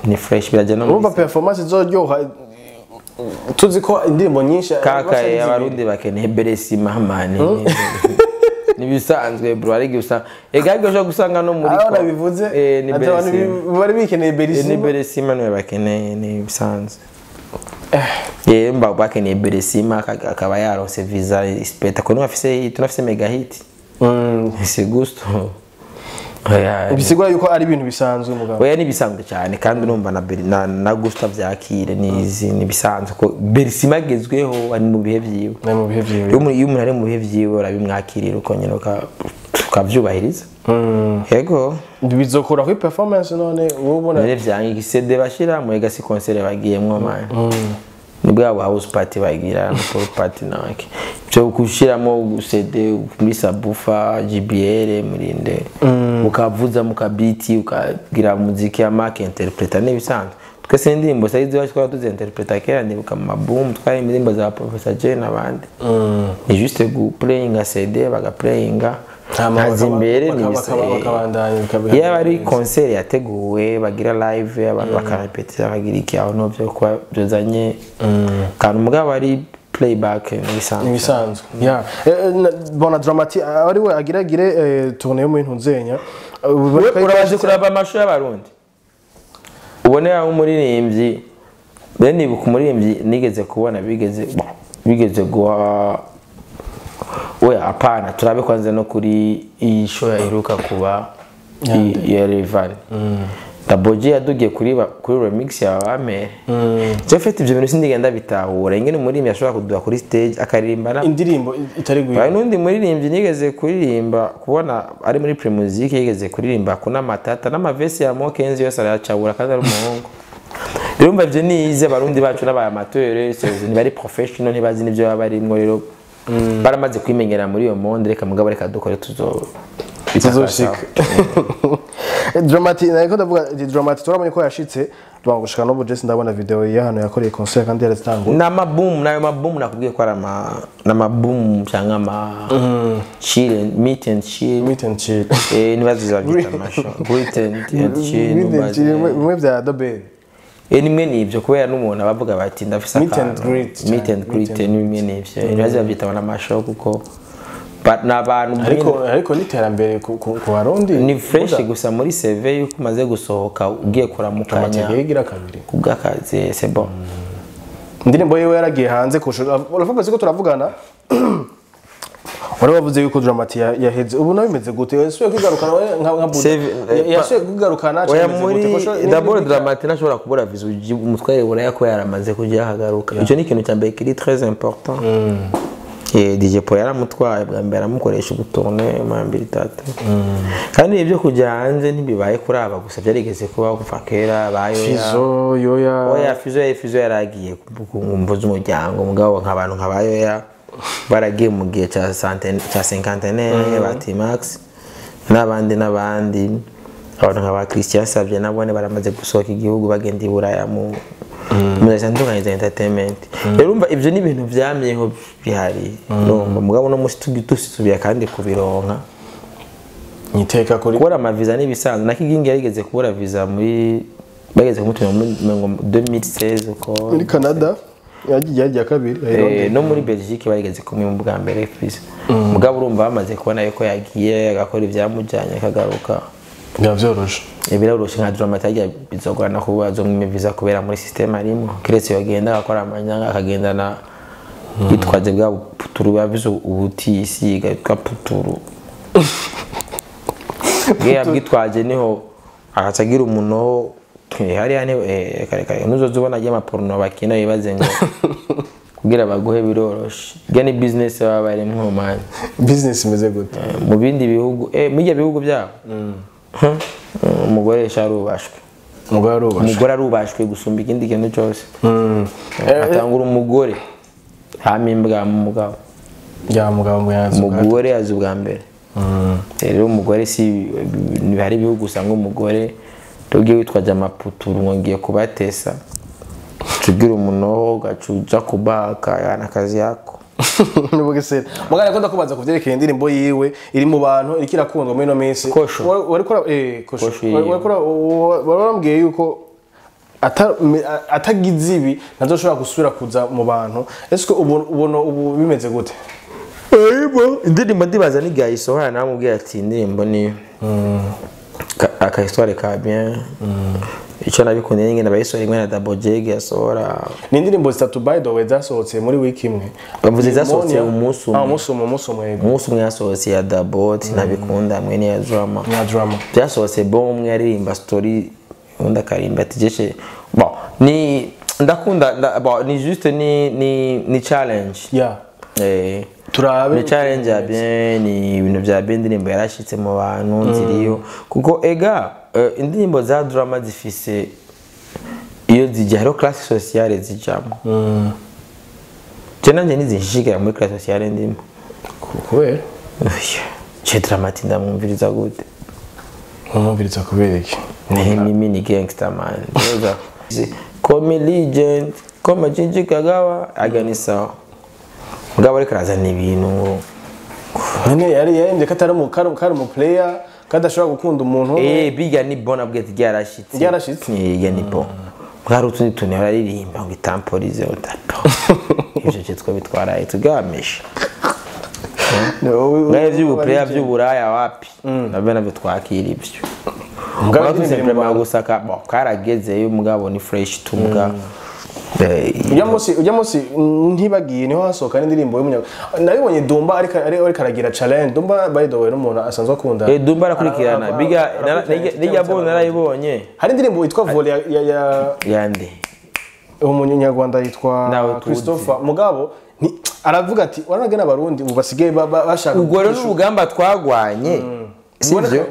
Speaker 2: ni fresh birajya no
Speaker 1: muri performance izoryoha tuzi ko indirimbo nyinshi
Speaker 2: kaka abarundi bakeneye Beresima mani. Nibisanzwe bro ari gusa ega ushobora gusanga no muri
Speaker 1: ko nabivuze
Speaker 2: ni Beresima
Speaker 1: bari bikeneye Beresima
Speaker 2: ni Beresima niwe bakeneye ni bisanzwe. Mba bakeneye Beresima akaba yaronse visa spectacle no tunafise mega hit. C'est gusto.
Speaker 1: Bisigura yuko ari ibintu bisanzwe mugabo.
Speaker 2: Oya ni bisanzwe cyane kandi urumva na Gusto vyakire nizi ni bisanzwe ko Beresima agezweho ari mu bihe vyiwe.
Speaker 1: Ni mu bihe vyiwe.
Speaker 2: Iyo umuntu ari mu bihe vyiwe urabimwakirira uko nyene ukavyubahiriza. Yego.
Speaker 1: Bizokora kuri performance none wowe ubona.
Speaker 2: None vyange igisede bashira mu ega si concert bagiyemwo man. Ni bwa house party bagira no pool party nake. Byo gushiramo CD muri sabufa JBL murinde ukavuza mukabiti ukagira muziki ya mark interpreter nibisanzwe. Twese indirimbo sayizi wacu twara tuzi interpreter kera ndibuka mu boom twari indirimbo za Professor Jane nabandi. Ni juste go playing a CD baga playinga ntazimbere ni bisanzwe. Iyo ari concert yateguwe bagira live abantu bakarepetira bagira iki aho no byo kuba byozanye kandi umugabo ari playback nibisanzwe.
Speaker 1: Nibisanzwe. Yeah. Bona Dramati ari we agiragire tournée yo mu Ntunzenya.
Speaker 2: Urabaje kuraba amasho y'abarundi. Ubone aho umuririmbyi ben nibuka umuririmbyi nigeze kubona bigeze guha oya apana turabe kwanza no kuri iyi show yaheruka kuba ya Rayvanny. Daboji yadugiye kuri remix ya Bamere. Je fait ibyo bintu sindigenda bitahura ingene umuririmbyi ashobora kuduha kuri stage akaririmba
Speaker 1: indirimbo itari guye.
Speaker 2: Hari nundi muririmbyi nigeze kuririmba kubona ari muri Primusic yigeze kuririmba kuna matata n'amavesi ya Mokenzi yose arayacabura kandi ari umuhungu. Rero umva ibyo nize abarundi bacu n'aba amateur ntibari professional ntibazi n'ibyo baba barimwo rero baramaze kwimenyera muri iyo monde reka mugabo reka dukore
Speaker 1: tuzoshika. Dramati nako ndavuga Dramati turabonye ko yashitse twangushika no budget ndabona video ya hano yakoreye concert kandi yaratangwa.
Speaker 2: Na maboom nayo maboom nakubwiye ko ari ama na maboom cyangwa ama chill meet and chill.
Speaker 1: Meet and chill.
Speaker 2: Nibaziza byita amasho. Meet and chill.
Speaker 1: Meet and chill mwe bya Adobe.
Speaker 2: Nimwe nivyo kubera n'umuntu abavuga bati ndafise
Speaker 1: akantu. Meet and greet.
Speaker 2: Meet and greet nimwe nivyo. Nibaziza byita amasho kuko n'abantu
Speaker 1: ariko niterambere ku barundi
Speaker 2: ni fresh gusa muri CV yuko umaze gusohoka ugiye kuramukanya
Speaker 1: yigira kabiri
Speaker 2: kubw'akazi c'est bon.
Speaker 1: Indirimbo yiwe yaragiye hanze uravuga ko turavugana Wari wavuze yuko Dramati yaheze, ubu nawe bimeze gute? Yasubiye kwigarukana we nka Buda? Yasubiye kwigarukana
Speaker 2: oya, muri d'abord Dramati ntashobora kubura visa, umutware buraya ko yaramaze kujya ahagaruka. Icyo ni ikintu cya mbere kiri très important. DJ Paul yaramutwaye bwa mbere, aramukoresha ubutourne mambiri tatu. Kandi ibyo kujya hanze ntibibaye kuri aba gusa, byarigeze kubaho kuva kera bayo
Speaker 1: Fizo yoya.
Speaker 2: Oya, Fizo yaragiye ku mvu z'umuryango, mugabo nk'abantu nka bayoya baragiye mu gihe cya cya cinquantenaire, ba T-Max n'abandi n'abandi, abantu nka ba Christian Savye nabone baramaze gusohoka igihugu bagenda i Buraya mu zitandukanye za entertainment. Rero urumva ibyo ni ibintu byamyeho bihari, urumva mugabo no musi dusubira kandi kubironka
Speaker 1: nyiteka kuri
Speaker 2: kubura amaviza n'ibisanzwe. Na Kigingi yarigeze kubura visa muri bageze kumutumira muri 2016 uko
Speaker 1: muri Canada yagiye kabiri.
Speaker 2: No muri Belgique barigeze kumwe mu bwa mbere visa, mugabo urumva bamaze kubona yuko yagiye agakora ibyamujyanye akagaruka,
Speaker 1: biravyoroshe.
Speaker 2: Biraroshe nka Dramati yagiye bizogorana kuba azomwima visa kubera muri system arimo, kiretse yagenda agakora amanyanga akagendana yitwaje bwa puturu babizo ubutisiga yitwa puturu bwitwaje niho agacagira umuno hariya ni kare kare nuzoza ubona ajya amaporno bakina bibaze ngo kugira baguhe biroroshe. Bya ni business baba barimwo man.
Speaker 1: Business imeze gute
Speaker 2: mu bindi bihugu? Mu bihugu byabo umugore arubashwe, umugore arubashwe gusumba ikindi kintu cyose. Atangura umugore hama imbwa mu mugabo.
Speaker 1: Ya mugabo ngo yazi
Speaker 2: umugore yazi ubwa mbere. Rero umugore si hari ibihugu usanga umugore ugiye witwaje amaputuru ngo ngiye kubatesa, cugira umunoho gacuja kubaka yana kazi yako.
Speaker 1: Nubugesera mugana ko ndakubaza kuvyerekeye indirimbo yiwe iri mu bantu iriko irakundwa muri no minsi. Wariko kosho warambwiye yuko atagize ibi ntazoshobora gusubira kuza mu bantu. Ese ubona ubu bimeze gute?
Speaker 2: Ebo indirimbo ndibaza ni gayisohora namubwiye ati indirimbo ni aka histoire ka bien. Icyo nabikunde nyine nabayisohora imwe na Double J yasohora.
Speaker 1: Ni indirimbo zitatu by the way zasohotse muri week imwe.
Speaker 2: Bavuze zasohotse umunsi umwe.
Speaker 1: Umunsi umwe.
Speaker 2: Umunsi umwe yasohotse ya Double nabikunda mwe ni ya drama.
Speaker 1: Ya drama.
Speaker 2: Byasohotse bon, umwe aririmba story undi akarimba ati jeshe bon ni ndakunda bon ni juste ni challenge.
Speaker 1: Yeah. Turabe
Speaker 2: ni challenge ya bien, ni ibintu bya bien, indirimbo yarashitse mu bantu nziriyo kuko ega indirimbo za drama zifise iyo zijya hariho classe sociale zijamo. Je nanje nizinshikira muri classe sociale ndimo
Speaker 1: kubera
Speaker 2: je Dramati ndamwumviriza gute?
Speaker 1: Umwumviriza kubera iki?
Speaker 2: Ni mini gangster man. Call me legend, call me Jinji Kagawa aganisa. Mugabo ariko arazana ibintu
Speaker 1: none yari yarembye katari mu kari mu player kadashobora gukunda umuntu.
Speaker 2: Biga ni bon abwete ryarashitse.
Speaker 1: Ryarashitse.
Speaker 2: Biga ni bon. Mwari utundi tuntu yararirimba ngo itamporize utato. Ivyo cyitwa bitwaraye tugamisha. No, by'ubu player by'uburaya wapi? Nabyo nabyo twakira ibyo. Mugabo tusemprema gusaka bon karagezeyo mugabo ni fresh tumuga.
Speaker 1: Ujya munsi ntibagiye niho hasohoka n'indirimbo y'umunya nabibonye Dumba ariko aragira challenge. Dumba by the way n'umuntu asanzwe akunda.
Speaker 2: Dumba arakurikirana biga nijya bona narayibonye.
Speaker 1: Hari indirimbo yitwa Volley ya
Speaker 2: yande
Speaker 1: umunyarwanda yitwa Christopher mugabo aravuga ati waranaga n'abarundi ubu basigaye bashaka.
Speaker 2: Ubwo rero n'urugamba twagwanye sivyo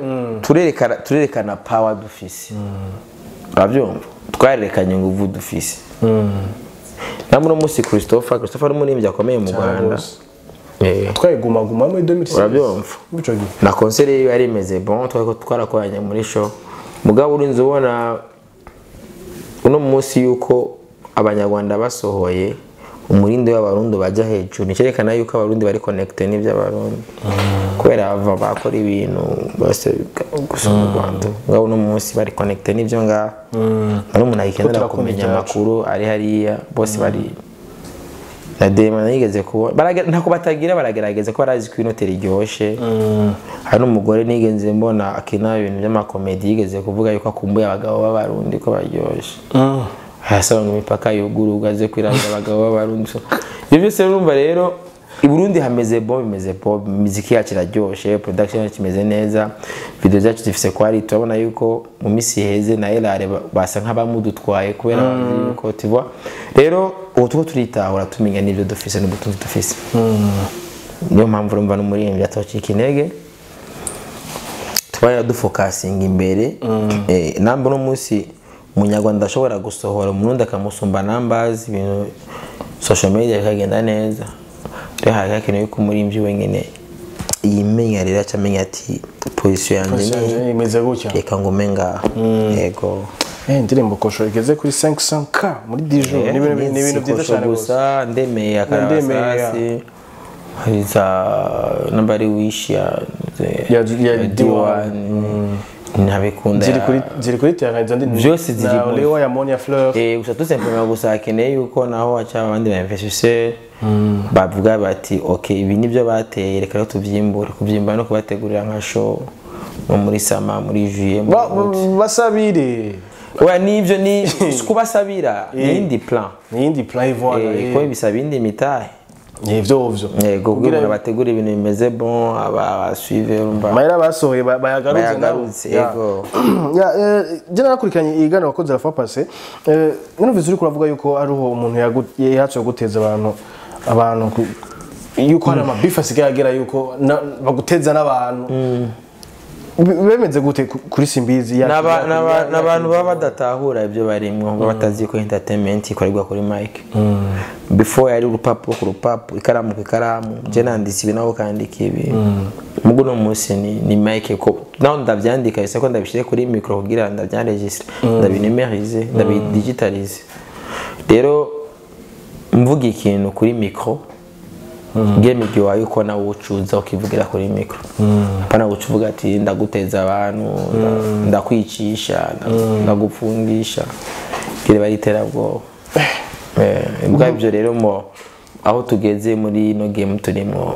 Speaker 2: turerekana power dufise. Urabyumva twarerekanye nguvu dufise. Namwe musi Christopher n'umuririmbyi akomeye mu Rwanda.
Speaker 1: Twaye guma guma muri 2006.
Speaker 2: Urabyumva na concert yiwe yari imeze bon, twari twarakoranye muri show. Mugabo urinze ubona uno munsi yuko abanyarwanda basohoye umurindi w'abarundi bajya hejuru, nicyerekana yuko abarundi bari connected n'iby'abarundi. Kubera bava bakora ibintu bose gusa mu Rwanda. Mugabo uno munsi bari connected n'ibyo nga. Ari umuntu ayikenera kumenya amakuru ari hariya bose bari na dema nigeze kubona ntako batagira baragerageza ko barazi ko inoteri iryoshe. Hari n'umugore nigenze mbona akina ibintu by'amakomedi yigeze kuvuga yuko akumbuye abagabo b'abarundi ko baryoshe. Hasaba ngo imipaka yuguruga aze kwiranga abagabo b'abarundi. Ibyo byose urumva rero I Burundi hameze bon, bimeze bon, imiziki yacu iraryoshe, production yacu imeze neza, video zacu zifise quality. Turabona yuko mu misi iheze na Elare basa nk'abamudutwaye kubera bazi yuko, tu vois. Rero ubu tuko turitahura, tumenya n'ibyo dufise n'ubutunzi dufise. Niyo mpamvu urumva n'umuririmbyi atocika intege, tuba dufokasinga imbere. Namba uno munsi umunyarwanda ashobora gusohora, umurundi akamusumba numbers, ibintu social media bikagenda neza. Rero hari hakenewe yuko umuririmbyi wenyine yimenya, rero aca amenya ati position yanjye ni
Speaker 1: Imeze gutya.
Speaker 2: Reka ngume ngaha, yego.
Speaker 1: Indirimbo Kosho igeze kuri 500K muri 10 jours, ni ibintu byiza cyane gose.
Speaker 2: Gusa ndemeye.
Speaker 1: Ndemeye,
Speaker 2: akarabasasi hari za namba ari wish ya
Speaker 1: Ya
Speaker 2: D1 ntabikunda.
Speaker 1: Ziri kuri terrain izo ndirimbo.
Speaker 2: Vyose ziri
Speaker 1: Na Lewa ya Monia Fleur.
Speaker 2: Gusa tout simplement, gusa hakeneye yuko naho haca abandi ba investisseurs bavuga bati ok, ibi nibyo bateye, reka rero tubyimbure. Kubyimbura no kubategurira nka show nko muri summer, muri juillet, muri août.
Speaker 1: Basabire.
Speaker 2: Oya, nivyo ni kubasabira, ni iyindi plan.
Speaker 1: Ni iyindi plan ivoire.
Speaker 2: Ko bisaba iyindi mitahe.
Speaker 1: Ni ivyo vyo.
Speaker 2: Yego, kugira ngo bategure ibintu bimeze bon, aba basuive, urumva.
Speaker 1: Amahera basohoye bayagarutse nabo.
Speaker 2: Bayagarutse, yego.
Speaker 1: Ya, je narakurikiranye iganiro wakoze la fois passée. Numvise uriko uravuga yuko ariho umuntu yahaciye guteza abantu yuko hari amabifu asigaye agera yuko baguteza n'abantu. Bemeze gute kuri Simbizi
Speaker 2: N'abantu baba badatahura ibyo barimwo, baba batazi ko entertainment ikorerwa kuri mic. Before yari urupapuro ku rupapuro, ikaramu ku ikaramu, je nanditse ibi nawe ukandika ibi. Mugu no munsi ni mic, ko naho ndavyandika ese ko ndabishire kuri micro kugira ndavyanregistre, ndabinumerize, ndabidigitalize. Rero mvuga ikintu kuri micro, game iryoha yuko nawe ucuza ukivugira kuri micro, apana guca uvuga ati ndaguteza abantu, ndakwicisha, ndagupfungisha, kire bari iterabwoba. Mbwa ibyo rero mo aho tugeze muri ino game turimo,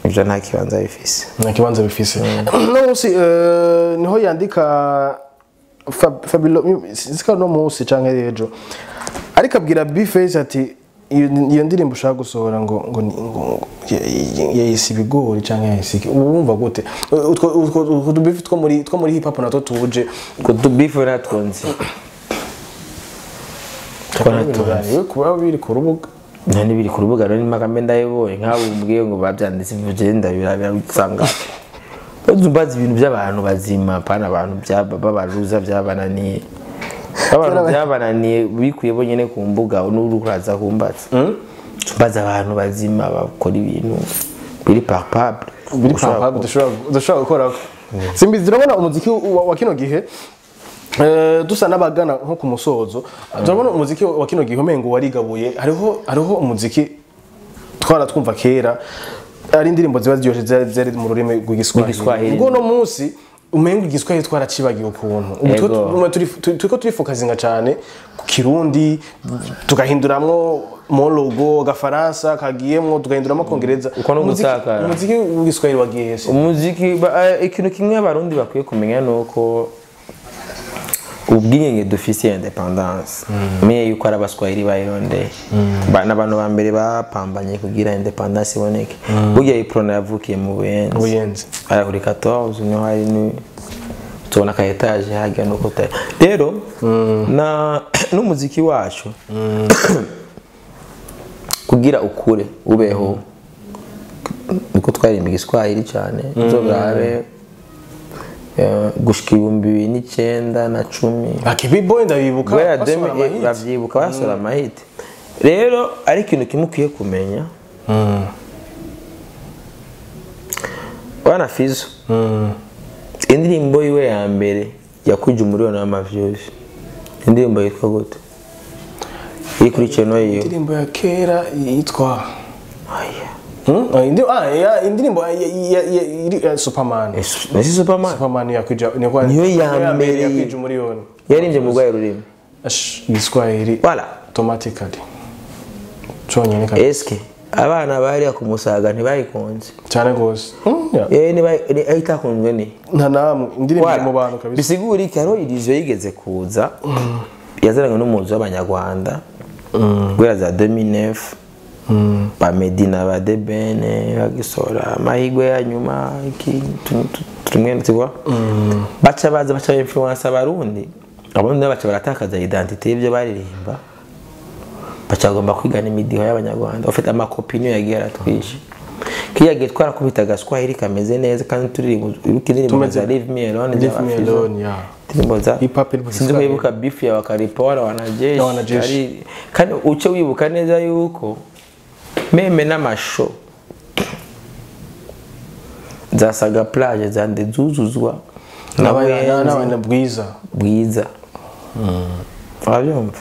Speaker 2: ibyo nta kibanza bifise.
Speaker 1: Nta kibanza bifise. No munsi niho yandika Fabilo, sika no munsi canke ejo, ariko abwira Bface ati iyo ndirimbo ushaka gusohora ngo yayise ibigori canke yayise iki? Ubu wumva gute utwo tubifu two muri hip hop natwo tuje?
Speaker 2: Ko tubifu natwo nzi. Two natwo nzi.
Speaker 1: Kuba biri ku rubuga.
Speaker 2: Nta n'ibiri ku rubuga rero impaka mbe ndayibonye nk'abo umbwiye ngo babyanditse, mvuge ndabirabira usanga mbazi ibintu by'abantu bazima, pana abantu b'abaruza byabananiye, abantu byabananiye bikuye bonyene ku mbuga n'uri uraza kumbaza. Mbaza abantu bazima bakora ibintu biri palpable.
Speaker 1: Biri palpable, dushobora gukora. Simbizi, turabona umuziki wa kino gihe, dusa n'abagana nko ku musozo. Turabona umuziki wa kino gihe umengo warigabuye. Hariho umuziki twara twumva kera, ari indirimbo ziba ziryoshe, zari mu rurimi rw'Igiswahili.
Speaker 2: Rw'Igiswahili.
Speaker 1: Ubwo no munsi umengo Igiswahili twaracibagiye ukuntu. Ubu turiko turifokazinga cyane ku Kirundi, tugahinduramwo mologo agafaransa kagiyemwo, tugahinduramo Kongereza.
Speaker 2: Uko no gutakara.
Speaker 1: Umuziki w'Igiswahili wagiye he?
Speaker 2: Umuziki ikintu kimwe abarundi bakwiye kumenya ni uko ubwigenge dufise, indépendance, menye yuko ari abaswahili bayirondeye. N'abantu ba mbere bapambanye kugira indépendance iboneke. Burya Uprona yavukiye mu Buyenzi.
Speaker 1: Buyenzi.
Speaker 2: Ari kuri 14, niho hari ni tubona ka étage hajya nuko rero na n'umuziki wacu kugira ukure ubeho niko twaririmba Igiswahili cyane. Nzogabe gushika 2009 na 10.
Speaker 1: Akibi Boy ndabibuka.
Speaker 2: Guhera
Speaker 1: basohora amahit.
Speaker 2: Bavyibuka basohora amahiti. Rero ari ikintu kimwe ukwiye kumenya, bwana Fizo, indirimbo yiwe ya mbere yakwije umuriyoni w'amaviews, indirimbo yitwa gute iri kuri channel yiwe?
Speaker 1: Indirimbo ya kera yitwa
Speaker 2: Aya.
Speaker 1: Hmm? Indirimbo ya Superman.
Speaker 2: Ese Superman?
Speaker 1: Superman yakwije
Speaker 2: Niyo ya mbere.
Speaker 1: Yakwije umuriyoni.
Speaker 2: Yaririmbye mu rwaye rurimi?
Speaker 1: Ash, Igiswahili.
Speaker 2: Voilà.
Speaker 1: Automatically conyene kabisa.
Speaker 2: Eske abana bariya ku Musaga ntibayikunze?
Speaker 1: Cyane gose. Yeah.
Speaker 2: Niba itakunzwe ni
Speaker 1: Nta namwe indirimbo iri
Speaker 2: Voilà.
Speaker 1: mu bantu kabisa.
Speaker 2: Bisigura iki? Hariho irizo yigeze kuza yazananywe n'umuzi w'abanyarwanda guhera za 2009. Ba Medina, ba Debene bagisora amahigwe ya nyuma iki tumwe tu baca baza baca influence abarundi. Abarundi baca baratakaza identité y'ibyo baririmba, baca bagomba kwigana imidiho y'abanyarwanda. Ufite amakopi niyo yagiye aratwishe kiya gihe twarakubita agaswahili kameze neza kandi turirimba indirimbo za Leave Me Alone,
Speaker 1: Leave Me Alone, yeah.
Speaker 2: Indirimbo za
Speaker 1: hip hop iri
Speaker 2: sinzi kwibuka beef ya Wakaripora wanajeshi. Kandi uce wibuka neza yuko meme n'amasho za Saga Plage zande zuzuzwa
Speaker 1: n'abana bwiza
Speaker 2: bwiza. Urabyumva?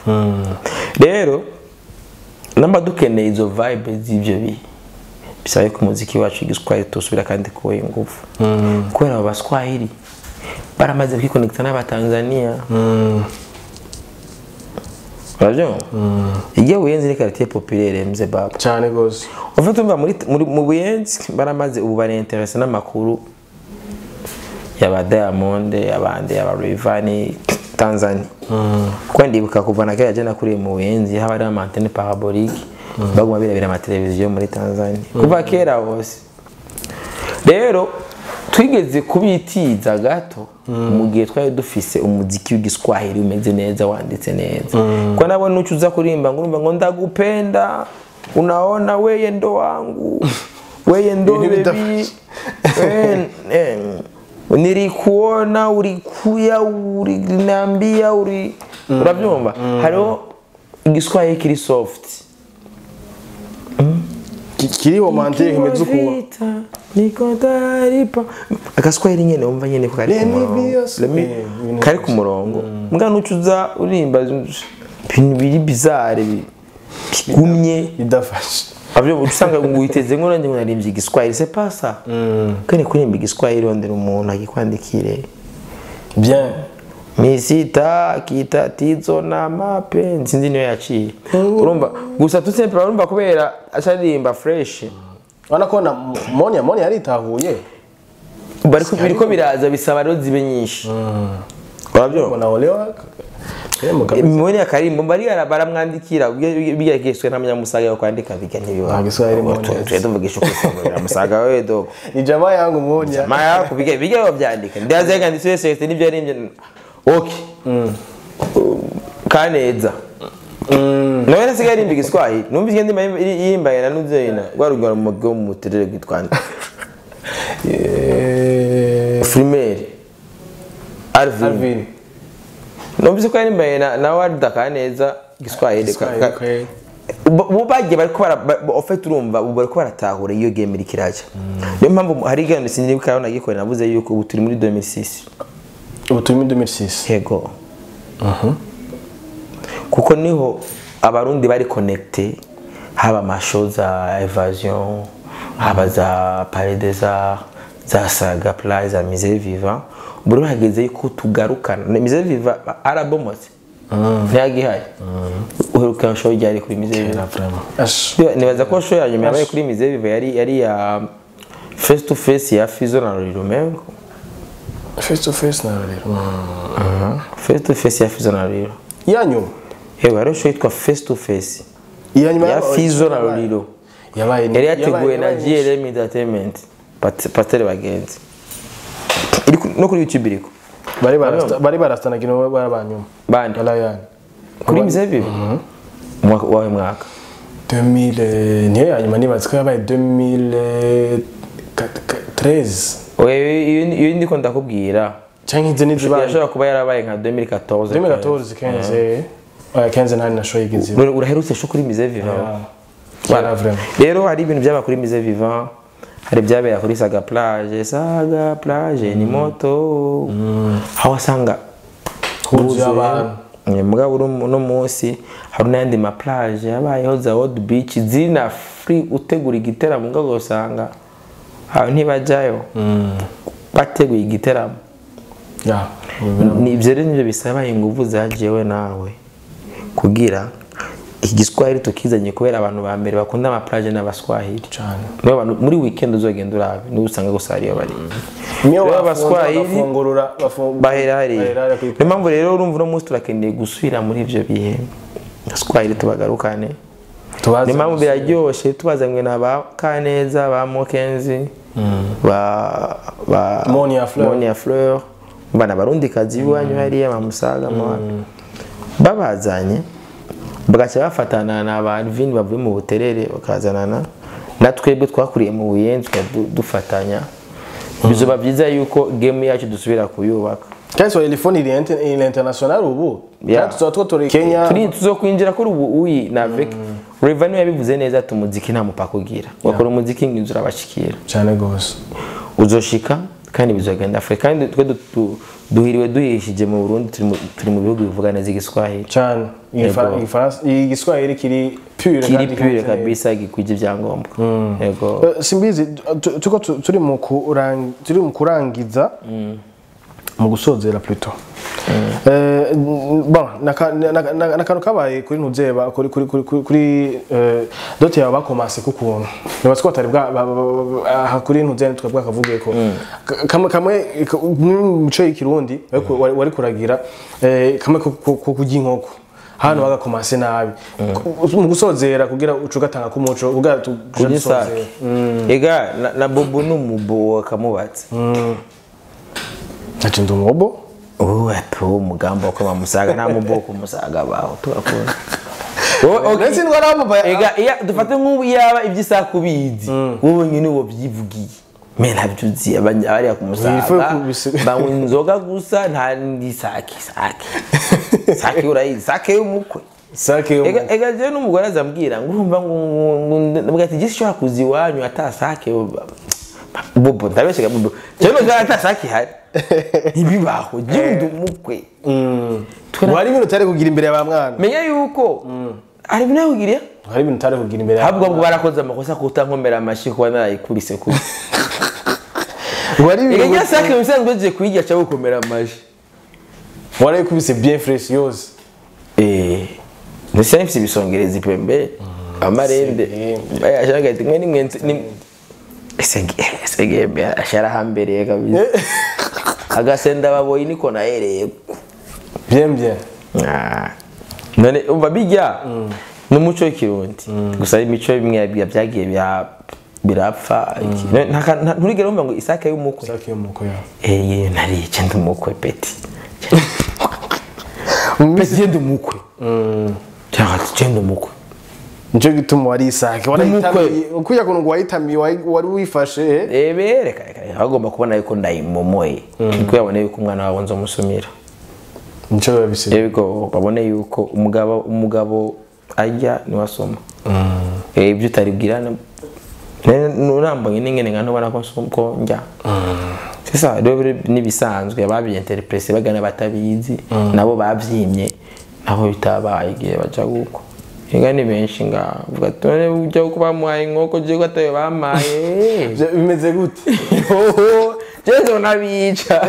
Speaker 2: Rero namba dukeneye izo vibe z'ibyo bihe bisabe ko umuziki wacu igiswahili tosubira kandi kuwe ingufu. Kubera abo baswahili baramaze kwikonekta n'abatanzania. Urabyumva? Igihe Buyenzi ni quartier populaire mze baba.
Speaker 1: Cyane gose.
Speaker 2: Ufite umva muri mu Buyenzi baramaze ubu bari interesse n'amakuru yaba Diamond, yabande, yaba Rayvanny Tanzania. Kuko ndibuka kuva na kera jana kuri mu Buyenzi haba ari ama antenne parabolique baguma birabira ama televiziyo muri Tanzania. Kuva kera hose. Rero twigeze kubitiza gato mu gihe twari dufise umuziki w'igiswahili umeze neza wanditse neza. Kwa nabo nucuza kurimba ngo urumva ngo ndagupenda, unaona weye ndo wangu, weye ndo baby. Nilikuona ulikuya uliniambia uri urabyumva. Hariho igiswahili kiri soft.
Speaker 1: Kiri romantique kimeze uko
Speaker 2: niko taripa agaswahili nyene umva nyene ko kari ku murongo, kari ku murongo. Mbwa nucuza urimba ibintu biri bizarre bigumye
Speaker 1: bidafashe.
Speaker 2: Avyo usanga ngo witeze ngo nanjye narimbye igiswahili, c'est pas ça. Kandi kurimba igiswahili ondera umuntu agikwandikire
Speaker 1: bien.
Speaker 2: Misita kita tizo na mapenzi sinzi niyo yaciye. Urumva gusa tout simple urumva kubera asharirimba fresh.
Speaker 1: Urabona ko na Monia yaritahuye.
Speaker 2: Bariko biriko biraza bisaba rero zibe nyinshi. Urabyumva?
Speaker 1: Na olewa
Speaker 2: Monia karimbo bari baramwandikira bigageswe nta munyamusaga yo kwandika biga ntibiba.
Speaker 1: Giswahili Monia.
Speaker 2: Twe tuvugisha uko musaga wewe dogo.
Speaker 1: Ni jamaa yangu Monia.
Speaker 2: Jamaa yako biga bavyandika. Ndaza yanditse wese nibyo yarimbye. Okay. Kaneza. Nawe nasigaye arimba igiswahili. Numvise ndimba yimbaye na nuzeyina. Rwarugwa mu mugo mu muterere gwitwanda. Frimere. Alvin. Numvise ko yarimbaye na Warda Kaneza igiswahili. Bo bagiye bariko ofete urumva ubu bariko baratahura iyo game iri kiraja. Niyo mpamvu hari igano sinzi ko nagikorera navuze yuko ubu turi muri 2006.
Speaker 1: Ubu turi muri 2006.
Speaker 2: Yego. Kuko niho abarundi bari connecté, haba amashow za Evasion, haba za Palais des Arts, za Saga Plaza, za Musée Vivant. Ubu hageze yuko tugarukana. Musée Vivant arabomotse. Ntiyagihari. Uheruka show ryari kuri Musée Vivant. Nibaza ko show ya nyuma yabaye kuri Musée Vivant yari ya face to face ya Fizo na Ruriro.
Speaker 1: Face to face na Ruriro.
Speaker 2: Face to face ya Fizo na Ruriro.
Speaker 1: Ya nyuma.
Speaker 2: Yego hariho show yitwa face to face.
Speaker 1: Ya nyuma
Speaker 2: ya Fizo na Ruriro.
Speaker 1: Yabaye
Speaker 2: yari yateguwe na GLM Entertainment. Pasteur Bagenzi. Iri no kuri YouTube iriko.
Speaker 1: Bari barastana kino barabanyuma.
Speaker 2: Bande.
Speaker 1: Balayani.
Speaker 2: Kuri Musée Vivant. Mwaka wawe mwaka
Speaker 1: 2000 niyo ya nyuma nibaza ko yabaye 2013.
Speaker 2: Oye iyo ndiko ndakubwira.
Speaker 1: Canke izi nizibaye.
Speaker 2: Yashobora kuba yarabaye nka 2014.
Speaker 1: 2014 15. Oya 15 nari na show yigize.
Speaker 2: Uraherutse show kuri Musée Vivant.
Speaker 1: Voilà vraiment.
Speaker 2: Rero hari ibintu byaba kuri Musée Vivant, hari byabera kuri Saga Plage, Saga Plage ni moto. Aho wasanga
Speaker 1: huzuye abantu.
Speaker 2: Mugabo no munsi hari n'andi ma plage yabayeho za World Beach zina free utegura igiteramo mugabo usanga aho ntibajayo. Bateguye igiteramo.
Speaker 1: Ya.
Speaker 2: Ni ibyo rero nibyo bisaba ingufu za jewe nawe kugira igiswahili tukizanye kubera abantu ba mbere bakunda ama plage n'abaswahili
Speaker 1: cyane.
Speaker 2: Nibo abantu muri weekend uzogenda urabe niba usanga gusa ariyo bari.
Speaker 1: Niyo abaswahili bafungurura
Speaker 2: bahera hariya. Niyo mpamvu rero urumva uno munsi turakeneye gusubira muri ivyo bihe. Abaswahili tubagarukane.
Speaker 1: Tubaze.
Speaker 2: Ni mpamvu biraryoshe tubazanywe na ba Kaneza, ba Mokenzi, ba
Speaker 1: Monia Fleur.
Speaker 2: Monia Fleur, bana barundi kazi iwanyu hariya bamusaga babazanye bagaca bafatana na ba Alvin bavuye mu Buterere, bakazanana na twebwe twakuriye mu Buyenzi dufatanya. Bizoba byiza yuko game yacu dusubira kuyubaka.
Speaker 1: Kandi Swahili phone iri international ubu.
Speaker 2: Yeah.
Speaker 1: Kandi tuzoba turi Kenya.
Speaker 2: Turi tuzokwinjira kuri ubu uyi na avec Rayvanny yabivuze neza ati umuziki nta mupaka ugira. Wakora umuziki nginzi urabashikira.
Speaker 1: Cyane gose.
Speaker 2: Uzoshika kandi bizogenda Afrika. Kandi twe duhiriwe duhishije mu Burundi, turi mu bihugu bivuga neza Igiswahili.
Speaker 1: Cyane. Igifaransa, Igiswahili kiri pure,
Speaker 2: kiri pure kabisa, gikwije ibyangombwa. Yego.
Speaker 1: Simbizi tuko turi mu kurangiza, mu gusozera plutôt. Bon, nakantu kabaye kuri ntuzeba kuri kuri kuri kuri dote yawe bakomase kukuntu nibatse ko batari bwa kuri ntuzeba nitwe bwakavugiye ko kamwe muco y'ikirundi wari kuragira kamwe ko kurya inkoko hano bagakomase nabi mu gusozera kugira ucugatanga ku muco kugira
Speaker 2: tujisake. Ega na bobo n'umubo kamubatse.
Speaker 1: Ati ndi umubo?
Speaker 2: Uwe umugambo ko bamusaga nta mubo kumusaga baho turakora.
Speaker 1: Okay.
Speaker 2: Ega iya dufate nk'ubu yaba iby'isakubizi wowe nyine uwo byivugiye. Me ntabyuzi abari kumusaga. Banywa inzoga gusa nta ndi sake sake. Sake urayizi, sake y'umukwe.
Speaker 1: Sake y'umukwe.
Speaker 2: Ega je n'umugore azambwira ngo urumva ngo ati gishobora kuzi iwanyu atasake bobo ndabeshega bobo. Je no atasake hari. Ntibibaho je ndumukwe.
Speaker 1: Wari ibintu utari kugira imbere ya mwana.
Speaker 2: Menya yuko ari ibintu kugira?
Speaker 1: Hari ibintu utari kugira imbere.
Speaker 2: Ahubwo ngo barakoze amakosa kutankomera amashi kuba narayikubise ku.
Speaker 1: Wari ibintu
Speaker 2: Ega sake musanzwe je kwiga cyo gukomera amashi.
Speaker 1: Wari kubise bien fresh yose.
Speaker 2: Ndetse nifise ibisongerezi pembe amarende. Bayashaka ati mwe nimwe ni ese ashara hambereye kabisa. Agasenda baboyi niko nahereye.
Speaker 1: Bien bien.
Speaker 2: None umva bijya n'umuco w'ikirundi. Gusa imico bimwe byagiye birapfa. Nturigera umva ngo isake y'umukwe.
Speaker 1: Isake y'umukwe ya.
Speaker 2: Nariye ndi umukwe peti. Peti ndi umukwe. Cyangwa ndi umukwe.
Speaker 1: Nico gituma wari isake warayitamiye ukuya kuntu ngo wayitamiye wari wifashe
Speaker 2: reka bagomba kubona yuko ndayimomoye kuko yabone yuko umwana wabo nzomusumira.
Speaker 1: Nico babise
Speaker 2: yego babone yuko umugabo ajya ni wasoma. Ibyo utaribwira nurambonye n'ingene nka ntubona ko njya. Sasa rero nibisanzwe ababyinterprete bagana batabizi nabo bavyimye naho bitabaye igihe baja guko. Ega ni benshi nga vuga tone ujya kuba muhaye inkoko je gatayo bamaye.
Speaker 1: Bimeze gute?
Speaker 2: Jezo nabica.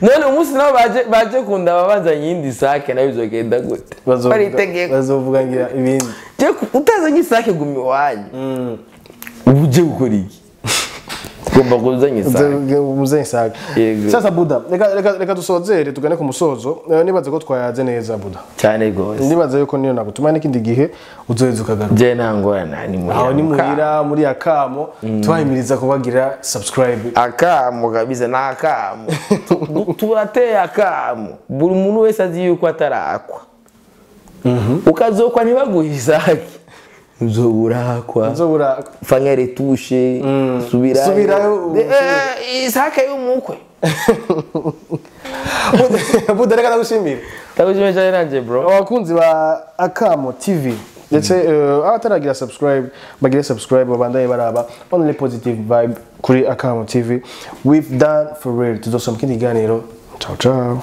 Speaker 2: None umunsi nabo baje kunda babazanye yindi sake nayo bizogenda gute? Baritegeka
Speaker 1: bazovuga ngira ibindi.
Speaker 2: Je utazanye isake gumi wanyu. Ubu je gukora iki? Ugomba kuzanye isake.
Speaker 1: Muzanye isake. Sasa Buda, reka dusozere tugane ku musozo. Nibaze ko twayaze neza Buda.
Speaker 2: Cyane gose.
Speaker 1: Nibaze yuko niyo nagutuma n'ikindi gihe uzoheza ukagaruka.
Speaker 2: Je ntangorana ni muhira.
Speaker 1: Aho ni muhira muri akamo twahimiriza kubagira subscribe.
Speaker 2: Akamo kabisa na akamo. Turateye akamo. Buri muntu wese azi yuko atarakwa. Ukazokwa ntibaguhe isake. Nzoburakwa.
Speaker 1: Nzoburakwa.
Speaker 2: Fanya retushe, subirayo.
Speaker 1: Subirayo.
Speaker 2: Isake y'umukwe.
Speaker 1: Buda reka ndagushimira.
Speaker 2: Ndagushimira cyane nanje bro.
Speaker 1: Abakunzi ba Akamo TV ndetse abataragira subscribe bagire subscribe babandaye baraba only positive vibe kuri Akamo TV with Dan for real. Tuzosoma ikindi kiganiro. Ciao ciao.